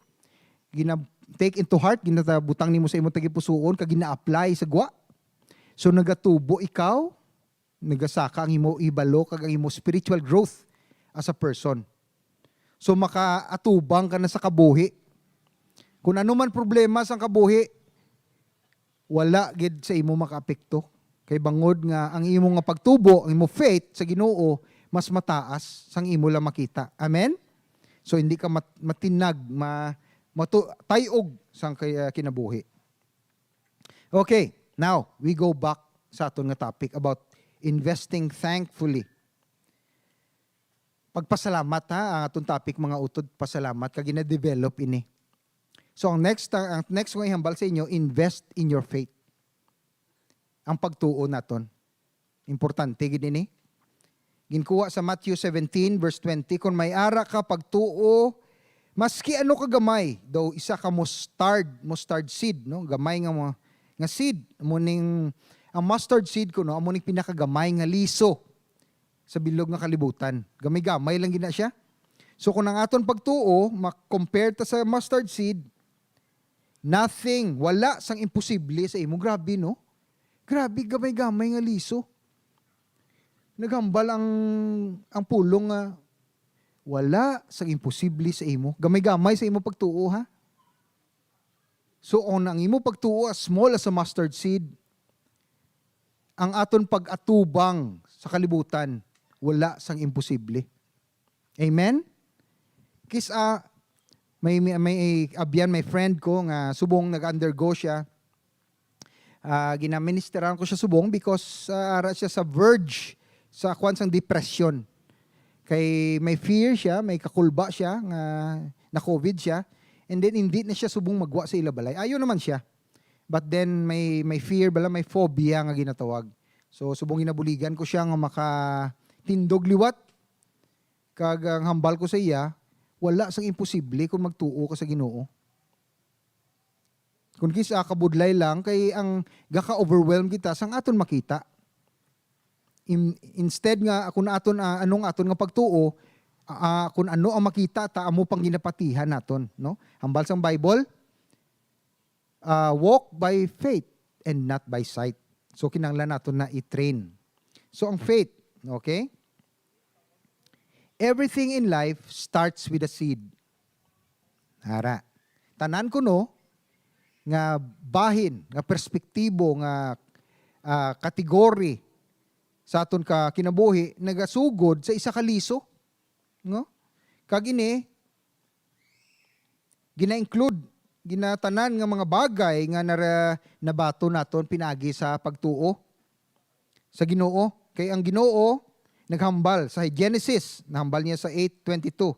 gina-, take into heart, ginatabutang nimo sa imong tagipusoon, kag gina-apply sa gwa. So, nagatubo ikaw, nagasaka ang imo hibalo, kag ang imo spiritual growth as a person. So, makaatubang ka na sa kabuhi. Kung ano man problema sang kabuhi, wala gid sa imo makaapekto. Kay bangod nga ang imo nga pagtubo, ang imo faith sa Ginoo, mas mataas sang imo lang makita. Amen? So, hindi ka mat-, matinag, ma-, matu-, tay-og sang kay-, ah, kinabuhi. Okay, now, we go back sa aton nga topic about investing thankfully. Pagpasalamat, ha, ang aton topic, mga utod, pasalamat, kag gina-develop ini. So, ang next, ang next ko ihambal sa inyo, invest in your faith. Ang pagtuo naton. Importante gid ini. Ginkuha sa Matthew seventeen, verse twenty, "Kung may ara ka pagtuo, maski ano ka gamay, daw isa ka mustard, mustard seed, no? Gamay nga mga, nga seed, amo ning, ang mustard seed kuno, amo ning pinakagamay nga liso sa bilog nga kalibutan. Gamay-gamay lang gid na siya." So, kung ang aton pagtuo, ma-compare ta sa mustard seed, nothing, wala sang imposible sa imo. Grabe, no? Grabe, gamay-gamay nga liso. Naghambal ang, ang pulong nga wala sang imposible sa imo. Gamay-gamay sa imo pagtuo, ha? So, on ang imo pagtuo as small as a mustard seed, ang aton pag-atubang sa kalibutan, wala sang imposible. Amen? Kis-a, may, may, may abyan, may friend ko nga subong nag-undergo siya. Ah, ginaministeran ko siya subong because, ah, ara siya sa verge sa kwan sang depression. Kay may fear siya, may kakulba siya nga na-COVID siya, and then hindi na siya subong magwa sa ila balay. Ayo naman siya. But then may, may fear bala, may phobia nga ginatawag. So, subong ginabuligan ko siya nga makatindog liwat, kag ang hambal ko sa iya, wala sang imposible kung magtuo ka sa Ginoo. Kung kis-a kabudlay lang, kay ang gaka-overwhelm kita sang aton makita. In-, instead nga, kung aton, ah, anong aton nga pagtuo, ah, ah, kung ano ang makita ta, amo pang ginapatihan naton, no? Hambal sang Bible, ah, "Walk by faith and not by sight." So, kinahanglan naton na i-train. So, ang faith, okay? Everything in life starts with a seed. Ara. Tanan kuno nga bahin, nga perspektibo, nga, ah, kategory sa aton ka kinabuhi nagasugod sa isa ka liso, no? Kag ini gina-include, ginatanan nga mga bagay nga nara-, nabaton naton pinaagi sa pagtuo sa Ginoo. Kay ang Ginoo naghambal sa Genesis, nahambal niya sa eight twenty-two.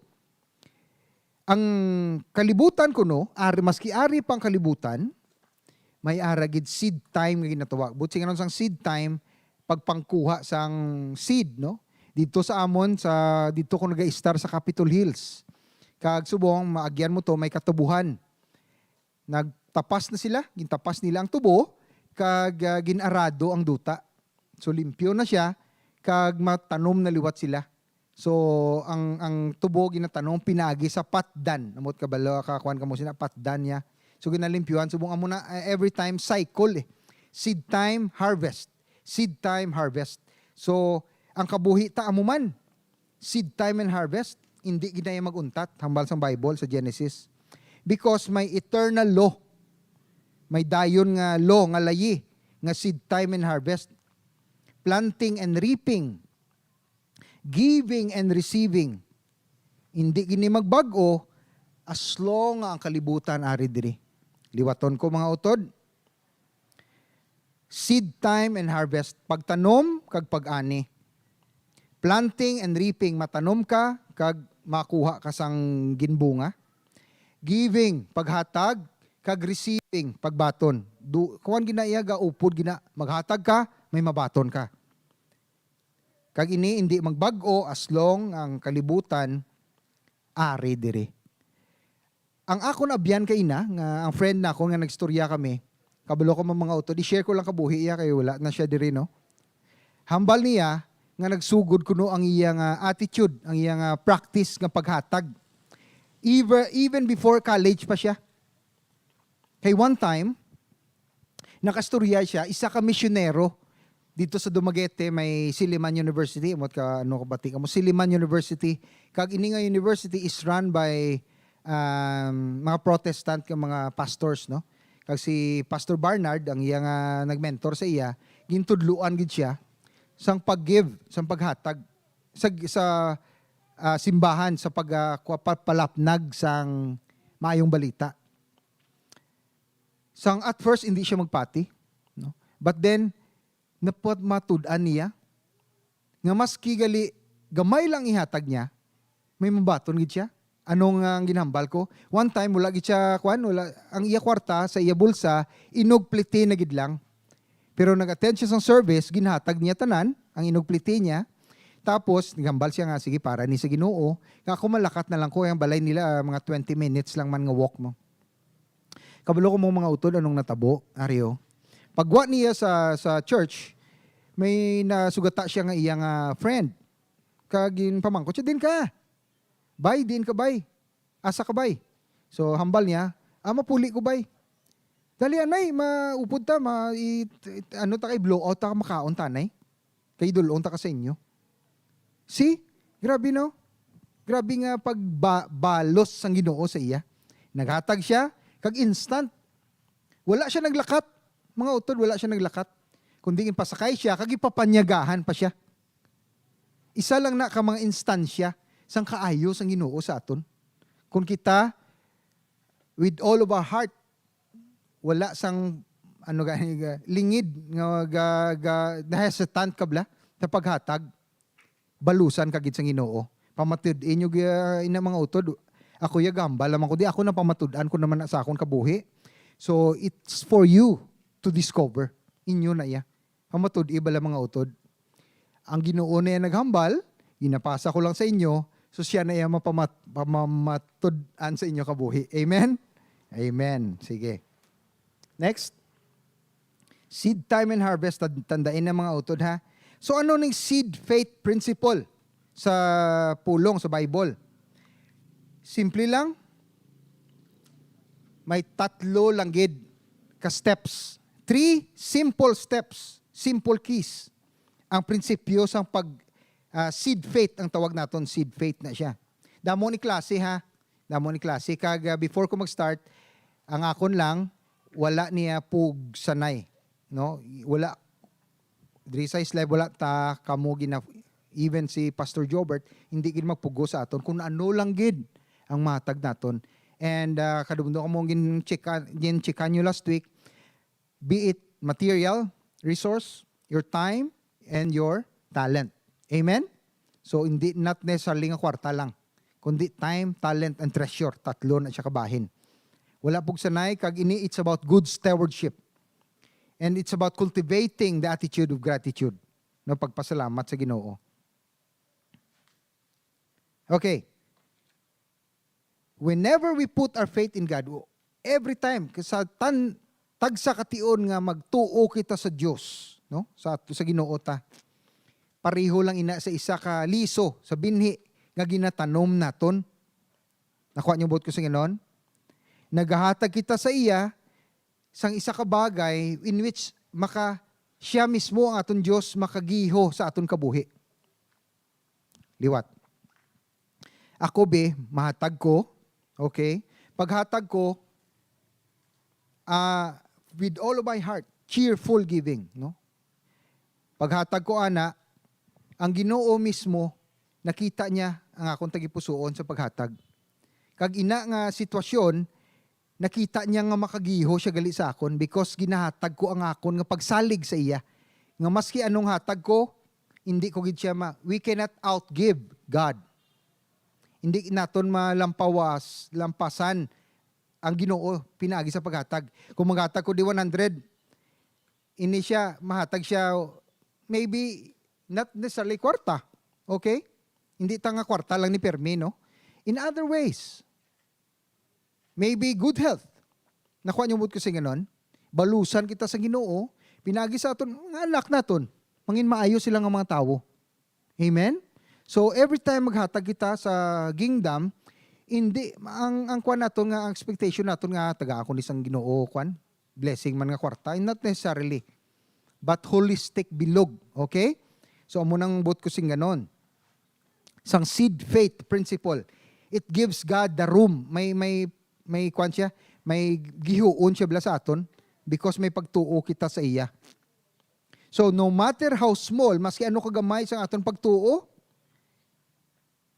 Ang kalibutan kuno, ari, maski ari pang kalibutan, may ara gid seed time nga ginatawag. Buot silingon sang seed time, pagpangkuha sang seed, no? Dito sa amon, sa, dito ko nag-istar sa Capitol Hills. Kag subong, maagyan mo to, may katubuhan. Nagtapas na sila, gintapas nila ang tubo, kag, ah, gin-arado ang duta. So, limpyo na siya, kag matanom na liwat sila. So, ang, ang tubo ginatanom pinaagi sa patdan. Amot kabalo, kakuan kamo sina patdan niya. So, ginalimpyuhan. Subong amo na, eh, every time cycle, eh. Seed time, harvest. Seed time, harvest. So, ang kabuhi ta amo man. Seed time and harvest. Hindi gid na iya mag-untat, hambal sang Bible sa Genesis. Because may eternal law. May dayon nga law, nga layi, nga seed time and harvest. Planting and reaping. Giving and receiving. Hindi gini magbag-o as long nga ang kalibutan ari diri. Liwaton ko, mga utod. Seed time and harvest, pagtanom kag pag-ani. Planting and reaping, matanom ka kag makuha ka sang ginbunga. Giving, paghatag, kag receiving, pagbaton. Du-, kuwan gina iya, gaupod gina, maghatag ka, may mabaton ka. Kag ini indi magbag-o as long ang kalibutan ari diri. Ang akon abyan kaina, nga ang friend nako nga nagstorya kami, kabalo ko man, mga utod, i-share ko lang kabuhi iya kay wala na siya diri, no? Hambal niya nga nagsugod kuno ang iya nga attitude, ang iya nga practice nga paghatag. Even, even before college pa siya. Kay one time, nakastorya siya, isa ka misyonero dito sa Dumaguete, may Siliman University, amot ka, ano, kabati ka mo, Siliman University. Kag ini nga university is run by, um, mga Protestant nga mga pastors, no? Kag si Pastor Barnard, ang iya nga nag-mentor sa iya, gintudloan gid siya sang pag-give, sang paghatag sa, sa, ah, simbahan, sa pag, ah, kwa-, pa-, palapnag sang maayong balita. Sang at first, hindi siya magpati, no? But then, napamatud-an niya nga maski gali gamay lang ihatag niya, may mabaton gid siya. Ano nga ang ginhambal ko? One time, wala gid siya, kwan, wala, ang iya kwarta sa iya bulsa, inugpliti na gid lang. Pero nag-attend siya sa service, ginhatag niya tanan, ang inugpliti niya. Tapos, naghambal siya nga, "Sige, para ni sa Ginoo, nga ako malakat na lang ko, ang balay nila, ah, mga twenty minutes lang man nga walk mo." Kabalo ko mo, mga utod, anong natabo, Ario. Pagwa niya sa, sa church, may nasugata siya nga iya nga friend. Kag ginpamangkot siya, "Diin ka? Bay, diin ka, bay? Asa ka, bay?" So, hambal niya, "Ah, mapuli ko, bay." "Dali, anay, maupod ta, ma, i, ano ta kay blowout ta, makaon ta, anay. Kay dul-ong ta ka sa inyo." See? Grabe, no? Grabe nga pagbalos sang Ginoo sa iya. Naghatag siya, kag instant. Wala siya naglakat. Mga utod, wala siya naglakat. Kundi ginpasakay siya, kag ipapanyagahan pa siya. Isa lang na ka mga instansya sang kaayo sang Ginoo sa aton. Kung kita, with all of our heart, wala sang, ano, ga, ga, lingid nga ga, ga, na-hesitant ka bala sa paghatag, balusan ka gid sang Ginoo. Pamatud-i ninyo, ah, ina, mga utod, ako ya gambal lamang ko, di ako napamatud-an ko naman na sa akon kabuhi. So, it's for you to discover. Inyo na iya. Pamatud-i bala, mga utod. Ang Ginoo na iya naghambal, ginapasa ko lang sa inyo, so siya na iya mapamat-, pamamatud-an sa inyo kabuhi. Amen? Amen. Sige. Next. Seed time and harvest, tad-, tandain na, mga utod, ha. So, ano ning seed faith principle sa pulong sa Bible? Simple lang. May tatlo lang gid ka steps. Three simple steps, simple keys. Ang prinsipyo sang pag, ah, seed faith, ang tawag naton, seed faith na siya. Damo ni klase, ha. Damo ni klase. Kag, ah, before ko mag-start, ang akon lang, wala niya pugsanay, no? Wala. Diri sa Isla, wala ta kamo gina-, even si Pastor Jobert, hindi gid magpugo sa aton kung ano lang gid ang matag naton. And, ah, kadumdom kamo gin-checkan, gin-checkan nyo last week, be it material, resource, your time, and your talent. Amen? So, hindi, not necessarily nga kwarta lang, kundi time, talent, and treasure. Tatlo na siya kabahin. Wala pugsanay, kag ini, it's about good stewardship. And it's about cultivating the attitude of gratitude. No, pagpasalamat sa Ginoo. Okay. Whenever we put our faith in God, every time, sa tan-, tagsa ka tion nga magtuo kita sa Dios, no? Sa, sa Ginoo ta. Pareho lang ina sa isa ka liso, sa binhi nga ginatanom naton. Nakuha niyo buot ko sa ganon? Nagahatag kita sa iya sang isa ka bagay in which maka-, siya mismo ang aton Dios makagiho sa aton kabuhi. Liwat. Ako, be, mahatag ko, okay? Paghatag ko, ah, with all of my heart, cheerful giving, no? Paghatag ko ana, ang Ginoo mismo nakita niya ang akon tagipusoon sa paghatag. Kag ina nga sitwasyon, nakita niya nga makagiho siya gali sa akon because ginahatag ko ang akon nga pagsalig sa iya. Nga maski anong hatag ko, hindi ko gid siya ma-, we cannot outgive God. Hindi naton malampawas, lampasan ang Ginoo pinaagi sa paghatag. Kung maghatag ko di one hundred, ini siya, mahatag siya, maybe, not necessarily kwarta. Okay? Hindi ta nga kwarta lang ni permi, no? In other ways, maybe good health. Nakuha niyo buot ko sa ganon? Balusan kita sa Ginoo, pinaagi sa aton, nga anak naton, mangin maayo sila nga mga tawo. Amen? So, every time maghatag kita sa Kingdom, Hindi, ang, ang kwan naton nga, ang expectation naton nga tagaan ko ni sang Ginoo, kwan, blessing man nga kwarta, not necessarily. But holistic bilog, okay? So, amo nang buot ko sing ganon. Sang seed faith principle, it gives God the room. May, may, may kwan siya, may gihuon siya bala sa aton because may pagtuo kita sa iya. So, no matter how small, maski ano kagamay sang aton pagtuo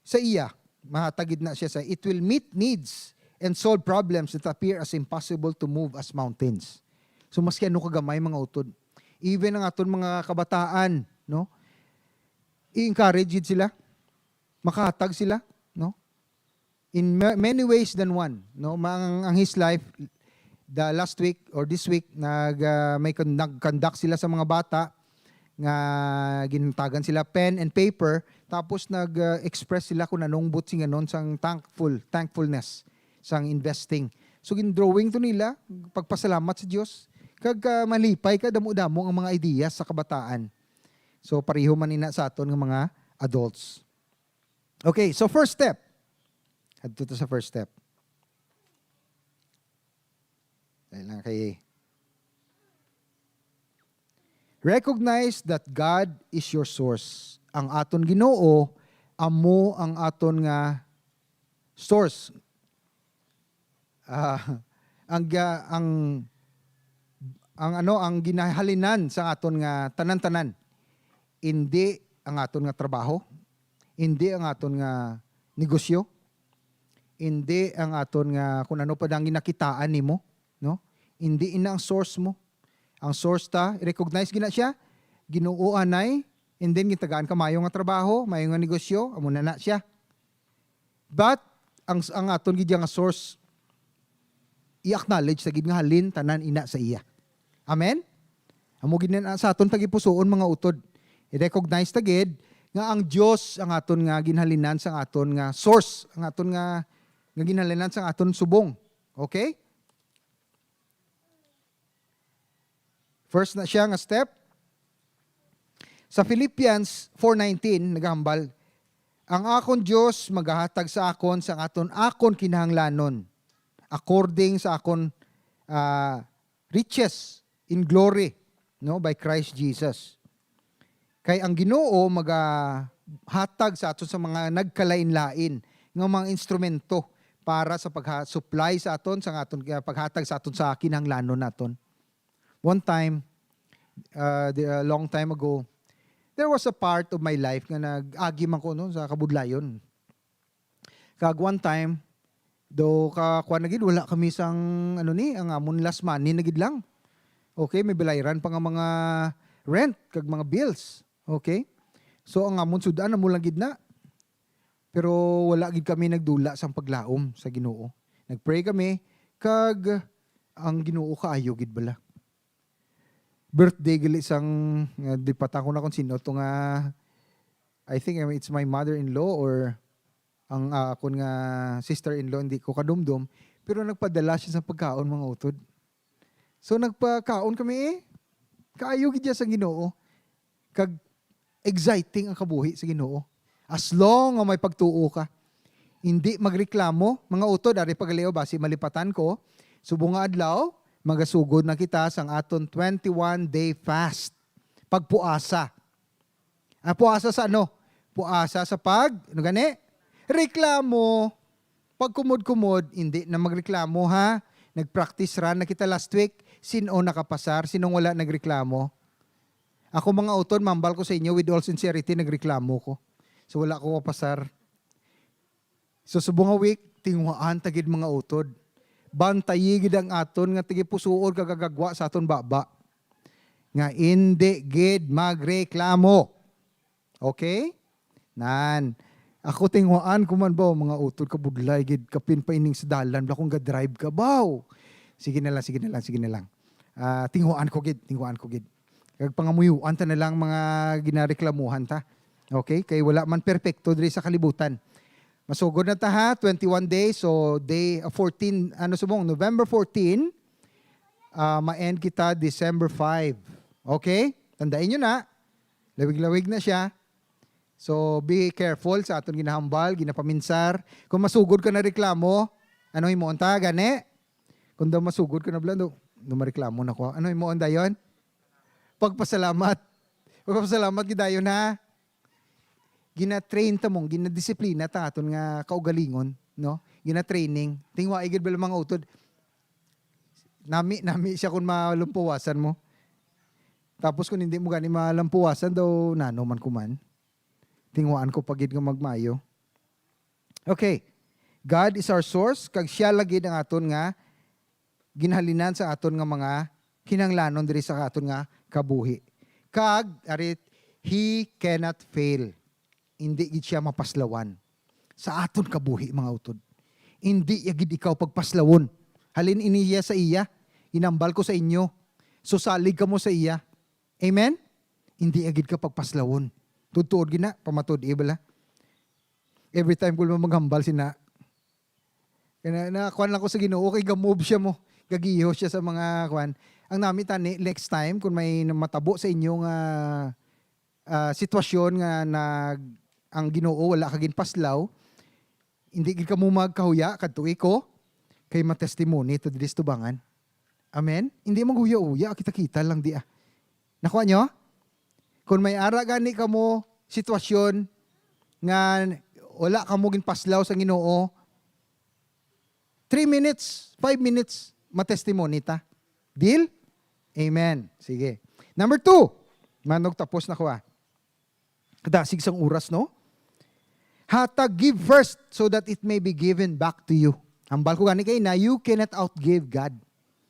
sa iya, mahatag gid na siya sa, it will meet needs and solve problems that appear as impossible to move as mountains. So, maski ano kagamay, mga utod, even ang aton mga kabataan, no? I-encourage gid sila, makahatag sila, no? In ma-, many ways than one, no? Ma-, ang, ang his life, the last week or this week, nag, ah, may con-, nag-conduct sila sa mga bata nga gintagan sila pen and paper, tapos nag, ah, express sila kung anong buot sing ganon sang thankful, thankfulness sang investing. So, gin-drawing to nila, pagpasalamat sa Dios. Kag, ah, malipay ka, damo-damo ang mga ideas sa kabataan. So, pareho man ina sa aton nga mga adults. Okay, so first step. Adto ta sa first step. Dali lang kay, recognize that God is your source. Ang aton Ginoo amo ang aton nga source. Ah, ang ga-, ang, ang ano, ang ginahalinan sa aton nga tanan-tanan, hindi ang aton nga trabaho, hindi ang aton nga negosyo, hindi ang aton nga kung ano pa dang ginakitaan nimo, no? Hindi ina ang source mo. Ang source ta, i-recognize gina siya, Ginoo anay, and then gintagaan ka mayo nga trabaho, mayo nga negosyo, amo na na siya. But ang, ang aton gid nga source, i-acknowledge ta gid nga halin tanan ina sa iya. Amen? Amo gid na sa aton tagipusoon, mga utod. I-recognize ta gid nga ang Dios ang aton nga ginhalinan sang aton nga source, ang aton nga, nga ginhalinan sang aton subong. Okay? First na siya nga step. Sa Philippians four nineteen, nagahambal, "Ang akon Dios magahatag sa akon sang aton, akon kinahanglanon, according sa akon, ah, riches in glory, no, by Christ Jesus." Kay ang Ginoo magahatag sa aton sa mga nagkalain-lain nga mga instrumento para sa pagha-, supply sa aton, sa aton, ah, paghatag sa aton sa kinahanglanon naton. One time, uh, the, uh, long time ago, there was a part of my life nga nag-agi man ko, no, sa kabudlayon. Kag one time, do ka, kuwan na gid, wala kami sang, ano ni, ang amon last money na gid lang. Okay, may balayran pa nga mga rent kag mga bills. Okay? So, ang amon sud-an amo lang gid na. Pero wala gid kami nagdula sang paglaom sa Ginoo. Nagpray kami, kag ang Ginoo kaayo gid bala. Birthday gali sang, nga, di pa ta ko na kung sino to nga, I think, um, it's my mother-in-law or ang, ah, akon nga sister-in-law, hindi ko kadumdom, pero nagpadala siya sa pagkaon, mga utod. So, nagpakaon kami, eh. Kaayo gid siya sa Ginoo. Kag exciting ang kabuhi sa Ginoo. As long nga may pagtuo ka. Hindi magreklamo, mga utod, ari pa gali, o, basi malipatan ko. Subong nga adlaw, magasugod na kita sang aton twenty-one day fast. Pagpuasa. Ah, puasa sa ano? Puasa sa pag, ano gani? Reklamo. Pagkumod-kumod, hindi na magreklamo, ha? Nag-practice run na kita last week. Sin-o nakapasar? Sinong wala nagreklamo? Ako, mga utod, mambal ko sa inyo, with all sincerity, nagreklamo ko. So, wala ko mapasar. So, subong nga week, tinguhaan ta gid, mga utod. Bantayi gid ang aton nga tagipusuon kag gagagwa sa aton baba, nga indi gid magreklamo. Okay? Nan. Ako, tinguhaan ko man ba, mga utod, kabudlay gid, kapin pa ining sa dalan, bala kung ga-drive ka, baw. Sige na lang, sige na lang, sige na lang. Ah, tinguhaan ko gid, tinguhaan ko gid. Kag pangamuyuan ta na lang mga ginareklamuhan ta. Okay? Kay wala man perpekto diri sa kalibutan. Masugod na ta, ha, twenty-one days. So, day, uh, fourteen, ano, subong, November fourteen, ah, ma-end kita December five. Okay? Tandaan nyo na. Lawig-lawig na siya. So, be careful sa aton ginahambal, ginapaminsar. Kung masugod ka na reklamo, ano himuon ta, gani? Kung daw masugod ka na bala, daw, daw mareklamo na ko. Ano himuon dayon? Pagpasalamat. Pagpasalamat gid dayon, ha? Gina-train ta mo, ginadisiplina ta aton nga kaugalingon, no? Gina-training. Tingwa, igid bala mga utod. Nami, nami siya kung malampuwasan mo. Tapos kung hindi mo gani malampuwasan daw, nano man kuman. Tingwaan ko pa gid nga magmayo. Okay. God is our source, kag siya lagi ang aton nga ginhalinan sa aton nga mga kinahanglanon diri sa aton nga kabuhi. Kag, ari, He cannot fail. Hindi gid siya mapaslawan sa aton kabuhi, mga utod. Hindi ya gid ikaw pagpaslawon. Halin ini iya sa iya, inambal ko sa inyo. Susalig kamo sa iya. Amen? Hindi ya gid ka pagpaslawon. Tuod-tuod gid na, pamatud-i bala. Every time ko lang maghambal sina, kaya na, na kuwan lang ko sa Ginoo, kay ga-move siya mo. Gagiho siya sa mga kuwan. Ang nami tani, next time, kung may matabo sa inyo nga ah, sitwasyon nga nag, ang Ginoo wala ka ginpaslaw, hindi gid kamo magkahuya, kadtoi ko, kay matestimony to diri sa tubangan. Amen? Hindi maghuya-huya, kita-kita lang di ah. Nakuha nyo? Kung may ara gani kamo sitwasyon nga wala kamo ginpaslaw sa Ginoo, three minutes, five minutes, matestimony ta. Deal? Amen. Sige. Number two. Manog tapos na ko ah. Kadasig sang oras, no? Hatag, give first so that it may be given back to you. Hambal ko gani kay na, you cannot outgive God.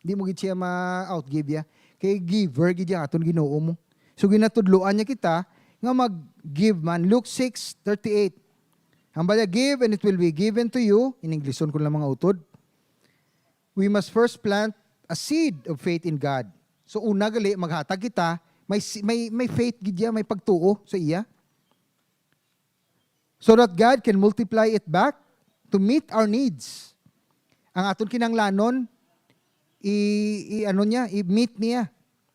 Di mo gid siya ma-outgive ya. Kay giver gid ya aton Ginoo mo. So ginatudloan niya kita nga mag-give man. Luke six thirty-eight. Hambal niya, "Give and it will be given to you." In Inglison ko lang mga utod. We must first plant a seed of faith in God. So una gali maghatag kita, may si- may may faith gid ya, may pagtuo sa iya. So that God can multiply it back to meet our needs. Ang aton kinahanglanon i, i ano niya, i-meet niya.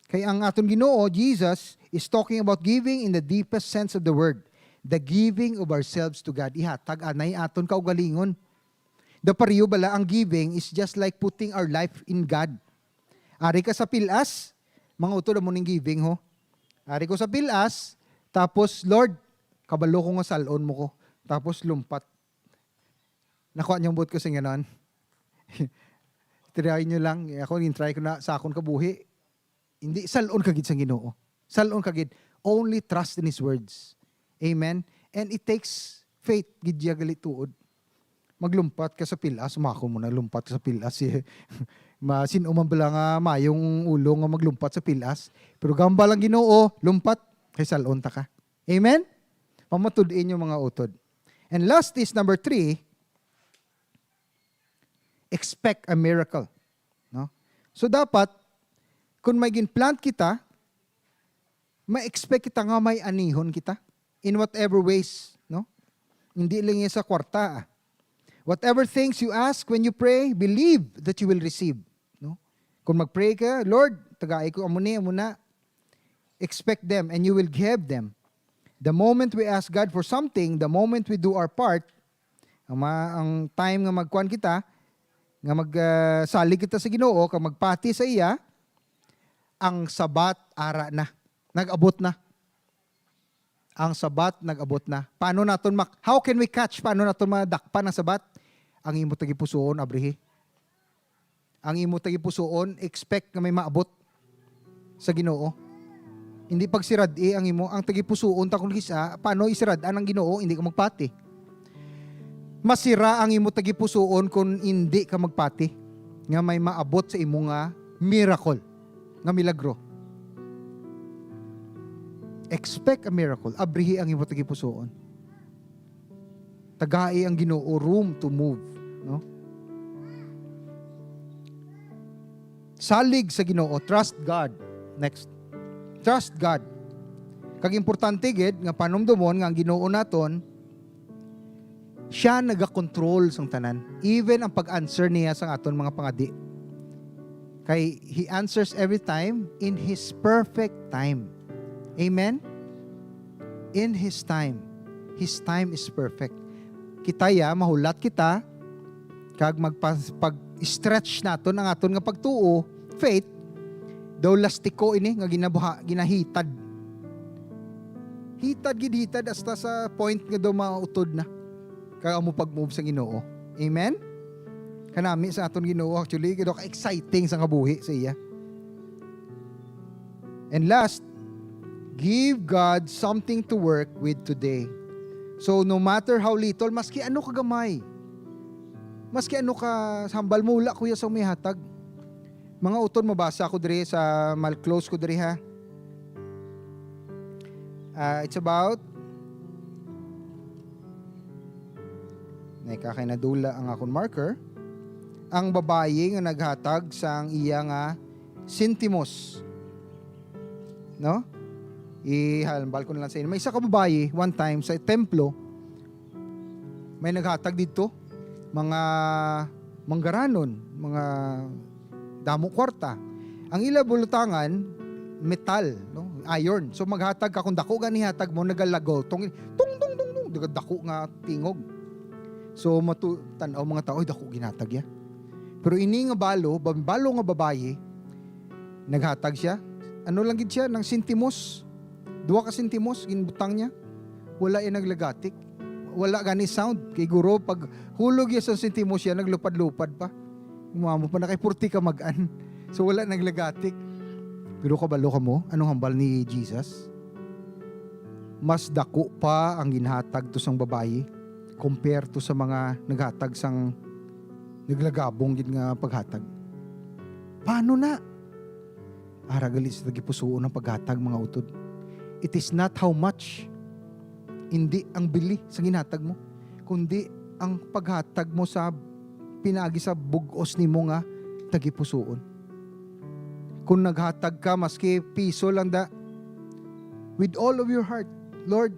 Kay ang aton Ginoo, Jesus, is talking about giving in the deepest sense of the word. The giving of ourselves to God. Ihatag anay aton kaugalingon. The pareho bala ang giving is just like putting our life in God. Ari ka sa pilas, mga utod amo ning giving ho. Ari ko sa pilas, tapos, "Lord, kabalo ko nga salon mo ko." Tapos lumpat. Nakuha niyo ang buot ko sa ganon. Try niyo lang. Ako, in-try ko na sa akon kabuhi. Hindi, salon ka gid sa Ginoo. Salon ka gid. Only trust in His words. Amen? And it takes faith, gid ya gali tuod. Maglumpat ka sa pilas, mako mo na lumpat ka sa pilas. Eh. Ma, sino man bala nga mayong ulo nga maglumpat sa pilas? Pero gamba lang Ginoo, lumpat, kay salon ta ka. Amen? Pamatud-in yung mga utod. And last is number three, expect a miracle. No? So dapat, kung may ginplant kita, ma-expect kita nga may anihon kita in whatever ways, no? Hindi lang yan sa kwarta. Ah. Whatever things you ask when you pray, believe that you will receive, no? Kung mag-pray ka, "Lord, tagai ko amo ni, amo na." Expect them and you will have them. The moment we ask God for something, the moment we do our part, ang, ma- ang time nga magkuan kita, nga magsalig kita sa Ginoo, kag magpati sa iya, ang Sabat ara na. Nag-abot na. Ang Sabat nag-abot na. Paano naton mak- how can we catch? Paano naton madakpan ang Sabat? Ang imo tagipusoon, abrihi. Ang imo tagipusoon, expect nga may maabot sa Ginoo. Hindi pagsirad-i ang imo, ang tagipusoon ta kung kisa, paano isirad-an ang Ginoo, hindi ka magpati. Masira ang imo tagipusoon kung hindi ka magpati nga may maabot sa imo nga miracle, nga milagro. Expect a miracle. Abrihi ang imo tagipusoon. Tagai ang Ginoo room to move, no? Salig sa Ginoo, trust God. Next. Trust God. Kag importante gid nga panumdomon nga ang Ginoo naton, siya nagakontrol sang tanan. Even ang pag-answer niya sang aton mga pangadi. Kay He answers every time in His perfect time. Amen? In His time. His time is perfect. Kita ya, mahulat kita, kag magpa-, pag-stretch naton ang aton nga pagtuo, faith, daw lastiko ini nga ginabuha-, ginahitad. Hitad gid hitad hasta sa point nga daw mautod na. Kag amo pag-move sa Ginoo. Amen? Kanami sa aton Ginoo, actually, kay daw ka-exciting sa kabuhi sa iya. And last, give God something to work with today. So, no matter how little, maski ano kagamay, maski ano ka hambal mo, wala kuya sa may hatag. Mga utod, mabasa ko diri sa, mal-close ko diri, ha. Ah, it's about, nagkakainadula ang akon marker. Ang babayi nga naghatag sang iya nga sentimos. No? Ihambal ko na lang sa inyo. May isa ka babayi, one time, sa templo, may naghatag didto, mga manggaranon, mga damo kwarta. Ang ila bulutangan, metal, no? Iron. So, maghatag ka, kung dako gani hatag mo, nagalagaw. Tong, tung, tung, tung, tung, daga-, dako nga tingog. So, matu-, tan-aw mga tao, "Ay, dako ginhatag ya." Pero ini nga balo, ba-, balo nga babayi, naghatag siya. Ano lang gid siya, nang sentimos. Duha ka sentimos, ginbutang niya. Wala iya naglagatik. Wala gani sound. Kay guro, pag hulog iya sa sentimos siya, naglupad-lupad pa. Umamo pa na kay purti ka mag-an. So, wala naglagatik. Pero kabalo ka mo, anong hambal ni Jesus? Mas dako pa ang ginhatag to sang babayi compare to sa mga naghatag sang naglagabong gid nga paghatag. Paano na? Ara gali sa tagipusoon ang paghatag, mga utod. It is not how much, hindi ang bili sa ginhatag mo, kundi ang paghatag mo sa pinaagi sa bug-os nimo nga tagipusoon. Kung naghatag ka, maski piso lang da, with all of your heart, Lord,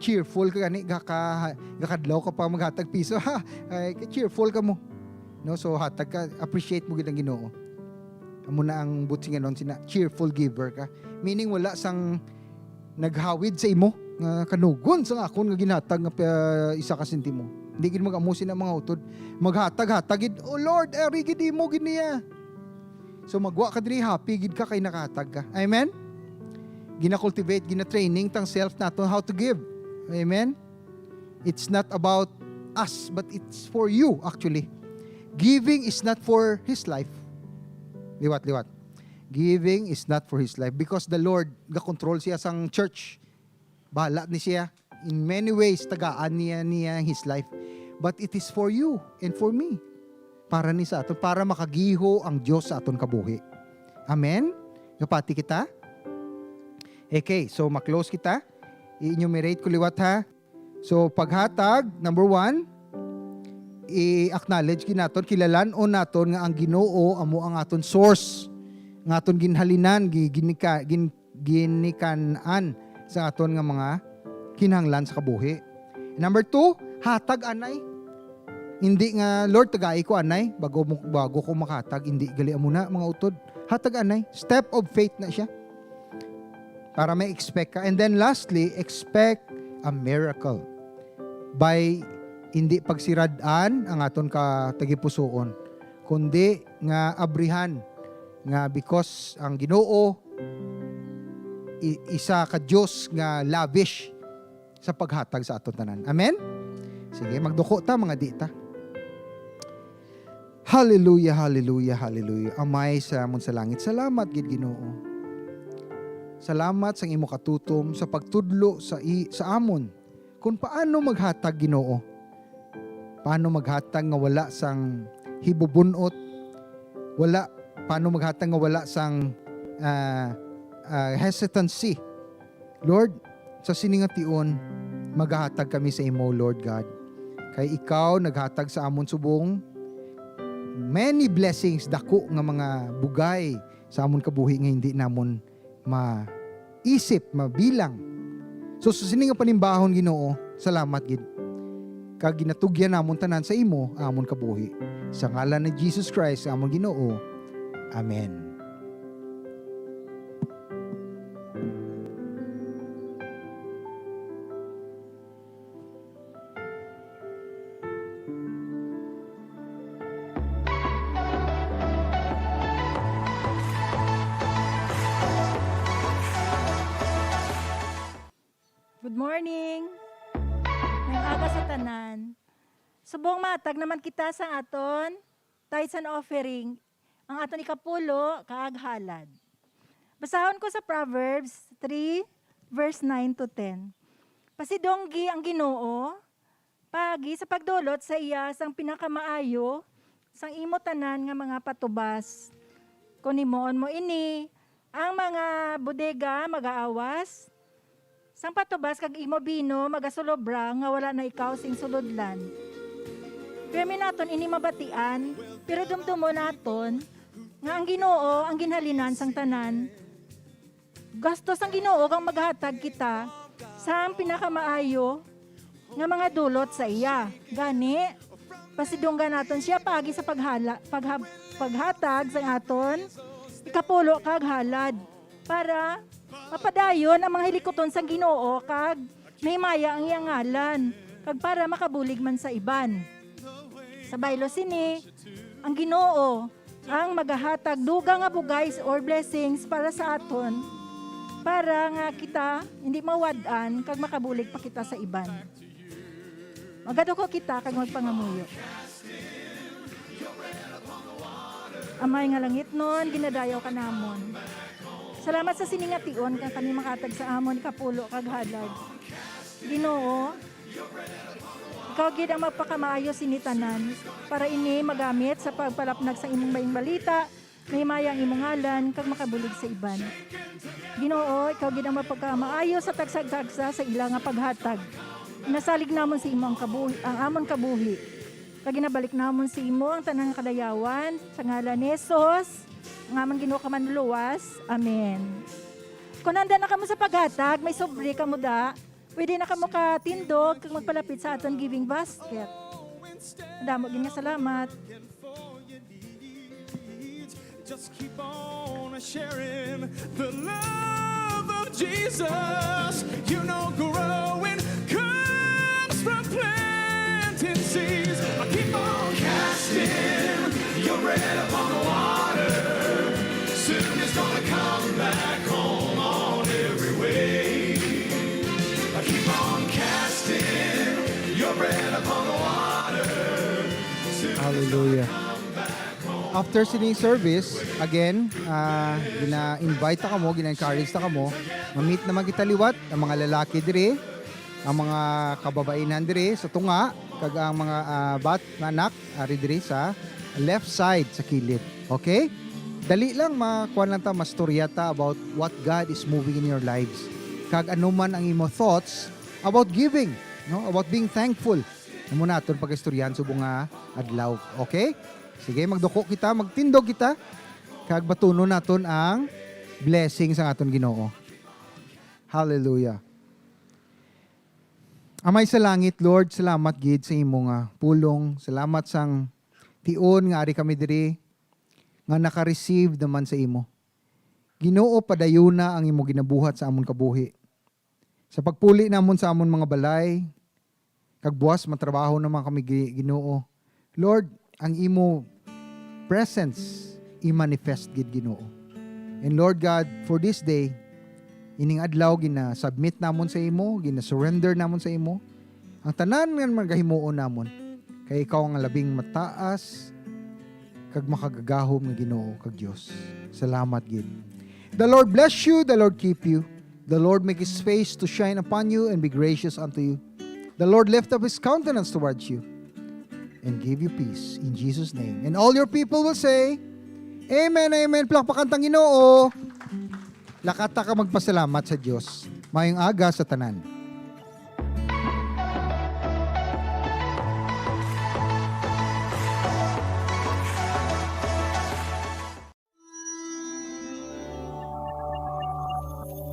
cheerful ka gani, gaka-, gakadlaw ka pa maghatag piso, ha? Ay, cheerful ka mo. No? So, hatag ka, appreciate mo gid ang Ginoo. Amo na ang buot silingon sina, cheerful giver ka. Meaning, wala sang naghawid sa imo nga kanugon sa akon nga ginhatag nga pa-, isa ka sentimo. Hindi gid mag-amo sina mga utod. Maghatag-hatag gid, "Oh Lord, ari gid imo gid niya." So, magwa ka diri, happy gid ka kay nakahatag ka. Amen? Gina-cultivate, gina-training tang self nato how to give. Amen? It's not about us, but it's for you, actually. Giving is not for his life. Liwat, liwat. Giving is not for his life because the Lord, ga-control siya sang church. Bahala ni siya. In many ways, tagaan niya, niya his life. But it is for you and for me. Para ni sa aton, para makagiho ang Dios sa aton kabuhi. Amen? Gapati kita? Okay, so ma-close kita. I-enumerate ko liwat, ha. So, paghatag, number one, i-acknowledge gid naton, kilalan-on naton nga ang Ginoo amo ang aton source, nga aton ginhalinan, gi-, ginika-, gin-, ginikanan sa aton nga mga kinahanglan sa kabuhi. Number two, hatag anay. Hindi nga, "Lord, tagai ko anay bago mo, bago ko makahatag." Hindi gali amo na, mga utod. Hatag anay. Step of faith na siya. Para may expect ka. And then lastly, expect a miracle. By hindi pagsirad-an ang aton ka tagipusoon, kundi nga abrihan nga because ang Ginoo i-, isa ka Dios nga lavish sa paghatag sa aton tanan. Amen? Sige, magduko ta, mga di ta. Hallelujah, hallelujah, hallelujah. Amay sa amon sa langit, salamat gid, Ginoo. Salamat sang imo katutom sa pagtudlo sa i-, sa amon kung paano maghatag, Ginoo. Paano maghatag nga wala sang hibubun-ot, wala, paano maghatag nga wala sang, ah, ah, hesitancy. Lord, sa sini nga tion, magahatag kami sa imo, Lord God. Kay ikaw naghatag sa amon subong many blessings, dako nga mga bugay sa amon kabuhi nga hindi namon maisip, mabilang. So, sa sini nga panimbahon, Ginoo, salamat gid. Kag ginatugyan namon tanan sa imo ang amon kabuhi. Sa ngalan ni Jesus Christ, ang amon Ginoo. Amen. Sa tanan. Subong matag naman kita sa aton tithes and offering, ang aton ikapulo kag halad. Basahon ko sa Proverbs three, verse nine to ten. Pasidunggi ang Ginoo paagi sa pagdulot sa iya sang pinakamaayo sang imo tanan nga mga patubas. Kon himuon mo ini, ang mga bodega magaawas sang patubas, kag imo bino magasulobra nga wala na ikaw sing sulodlan. Pirmi naton ini mabatian, pero dumdumon naton nga ang Ginoo ang ginhalinan sang tanan. Gusto sang Ginoo kang maghatag kita sang pinakamaayo nga mga dulot sa iya. Gani, pasidunggan naton siya paagi sa paghala, paghab, paghatag sang aton ikapulo kag halad, para mapadayon ang mga hilikuton sang Ginoo kag mahimaya ang iya ngalan, kag para makabulig man sa iban. Sa baylo sini, ang Ginoo ang magahatag dugang nga bugay or blessings para sa aton, para nga kita hindi mawad-an kag makabulig pa kita sa iban. Magaduko kita kag magpangamuyo. Amay nga langitnon, ginadayaw ka namon. Salamat sa sini nga tion nga kami makatag sa amon ikapulo kag halad. Ginoo, ikaw gid ang magpakamaayo sini tanan, para ini magamit sa pagpalapnag sa imong maayong balita, mahimaya ang imong ngalan, kag makabulig sa iban. Ginoo, ikaw gid ang magpakamaayo sa tagsag-tagsa sa ila nga paghatag. Inasalig namon sa imo ang kabuhi, ang amon kabuhi, kag ginabalik namon sa imo ang tanan nga kadayawan, sa ngalan ni Jesus, ang amon Ginoo kag Manlulowas. Amen. Kon handa na kamo sa paghatag, may sobre kamo da. Pwede na kamo katindog kag magpalapit sa aton giving basket. Madamo gid nga salamat. Just keep on sharing the love of Jesus. You know, growing comes from planting seeds. I keep on casting your bread upon the water. Soon it's gonna come back home on every way. I keep on casting your bread upon the water. Soon it's gonna Hallelujah. Come back home. After sining service, again, ah, gina-invite ta kamo, gina-encourage ta kamo. Ma-meet naman kita liwat, ang mga lalaki diri, ang mga kababainan diri sa tunga, kag ang mga, ah, bat nga anak ari diri sa left side sa kilid. Okay? Dali lang, makuan lang ta, mastorya ta about what God is moving in your lives. Kag ano man ang imo thoughts about giving, no? About being thankful. Amo naton pag-istoryahan subong nga adlaw. Okay? Sige, magduko kita, magtindog kita, kag batunon naton ang blessing sa aton Ginoo. Hallelujah. Amay sa langit, Lord, salamat gid sa imo nga pulong. Salamat sang tion nga ari kami diri, nga naka-receive naman sa imo. Ginoo, padayuna ang imo ginabuhat sa amon kabuhi. Sa pagpuli namon sa amon mga balay, kag buas matrabaho naman kami, Gi-, Ginoo. Lord, ang imo presence i-manifest gid, Ginoo. And Lord God, for this day, ining adlaw gina-submit namon sa imo, gina-surrender namon sa imo ang tanan nga magahimuon namon, kay ikaw ang labing mataas kag makagagahom nga Ginoo kag Dios. Salamat gid. The Lord bless you, the Lord keep you. The Lord make his face to shine upon you and be gracious unto you. The Lord lift up his countenance towards you and give you peace in Jesus' name. And all your people will say, "Amen, amen." Palakpakan ta ang Ginoo. Lakat ta ka magpasalamat sa Dios. Maayong aga sa tanan.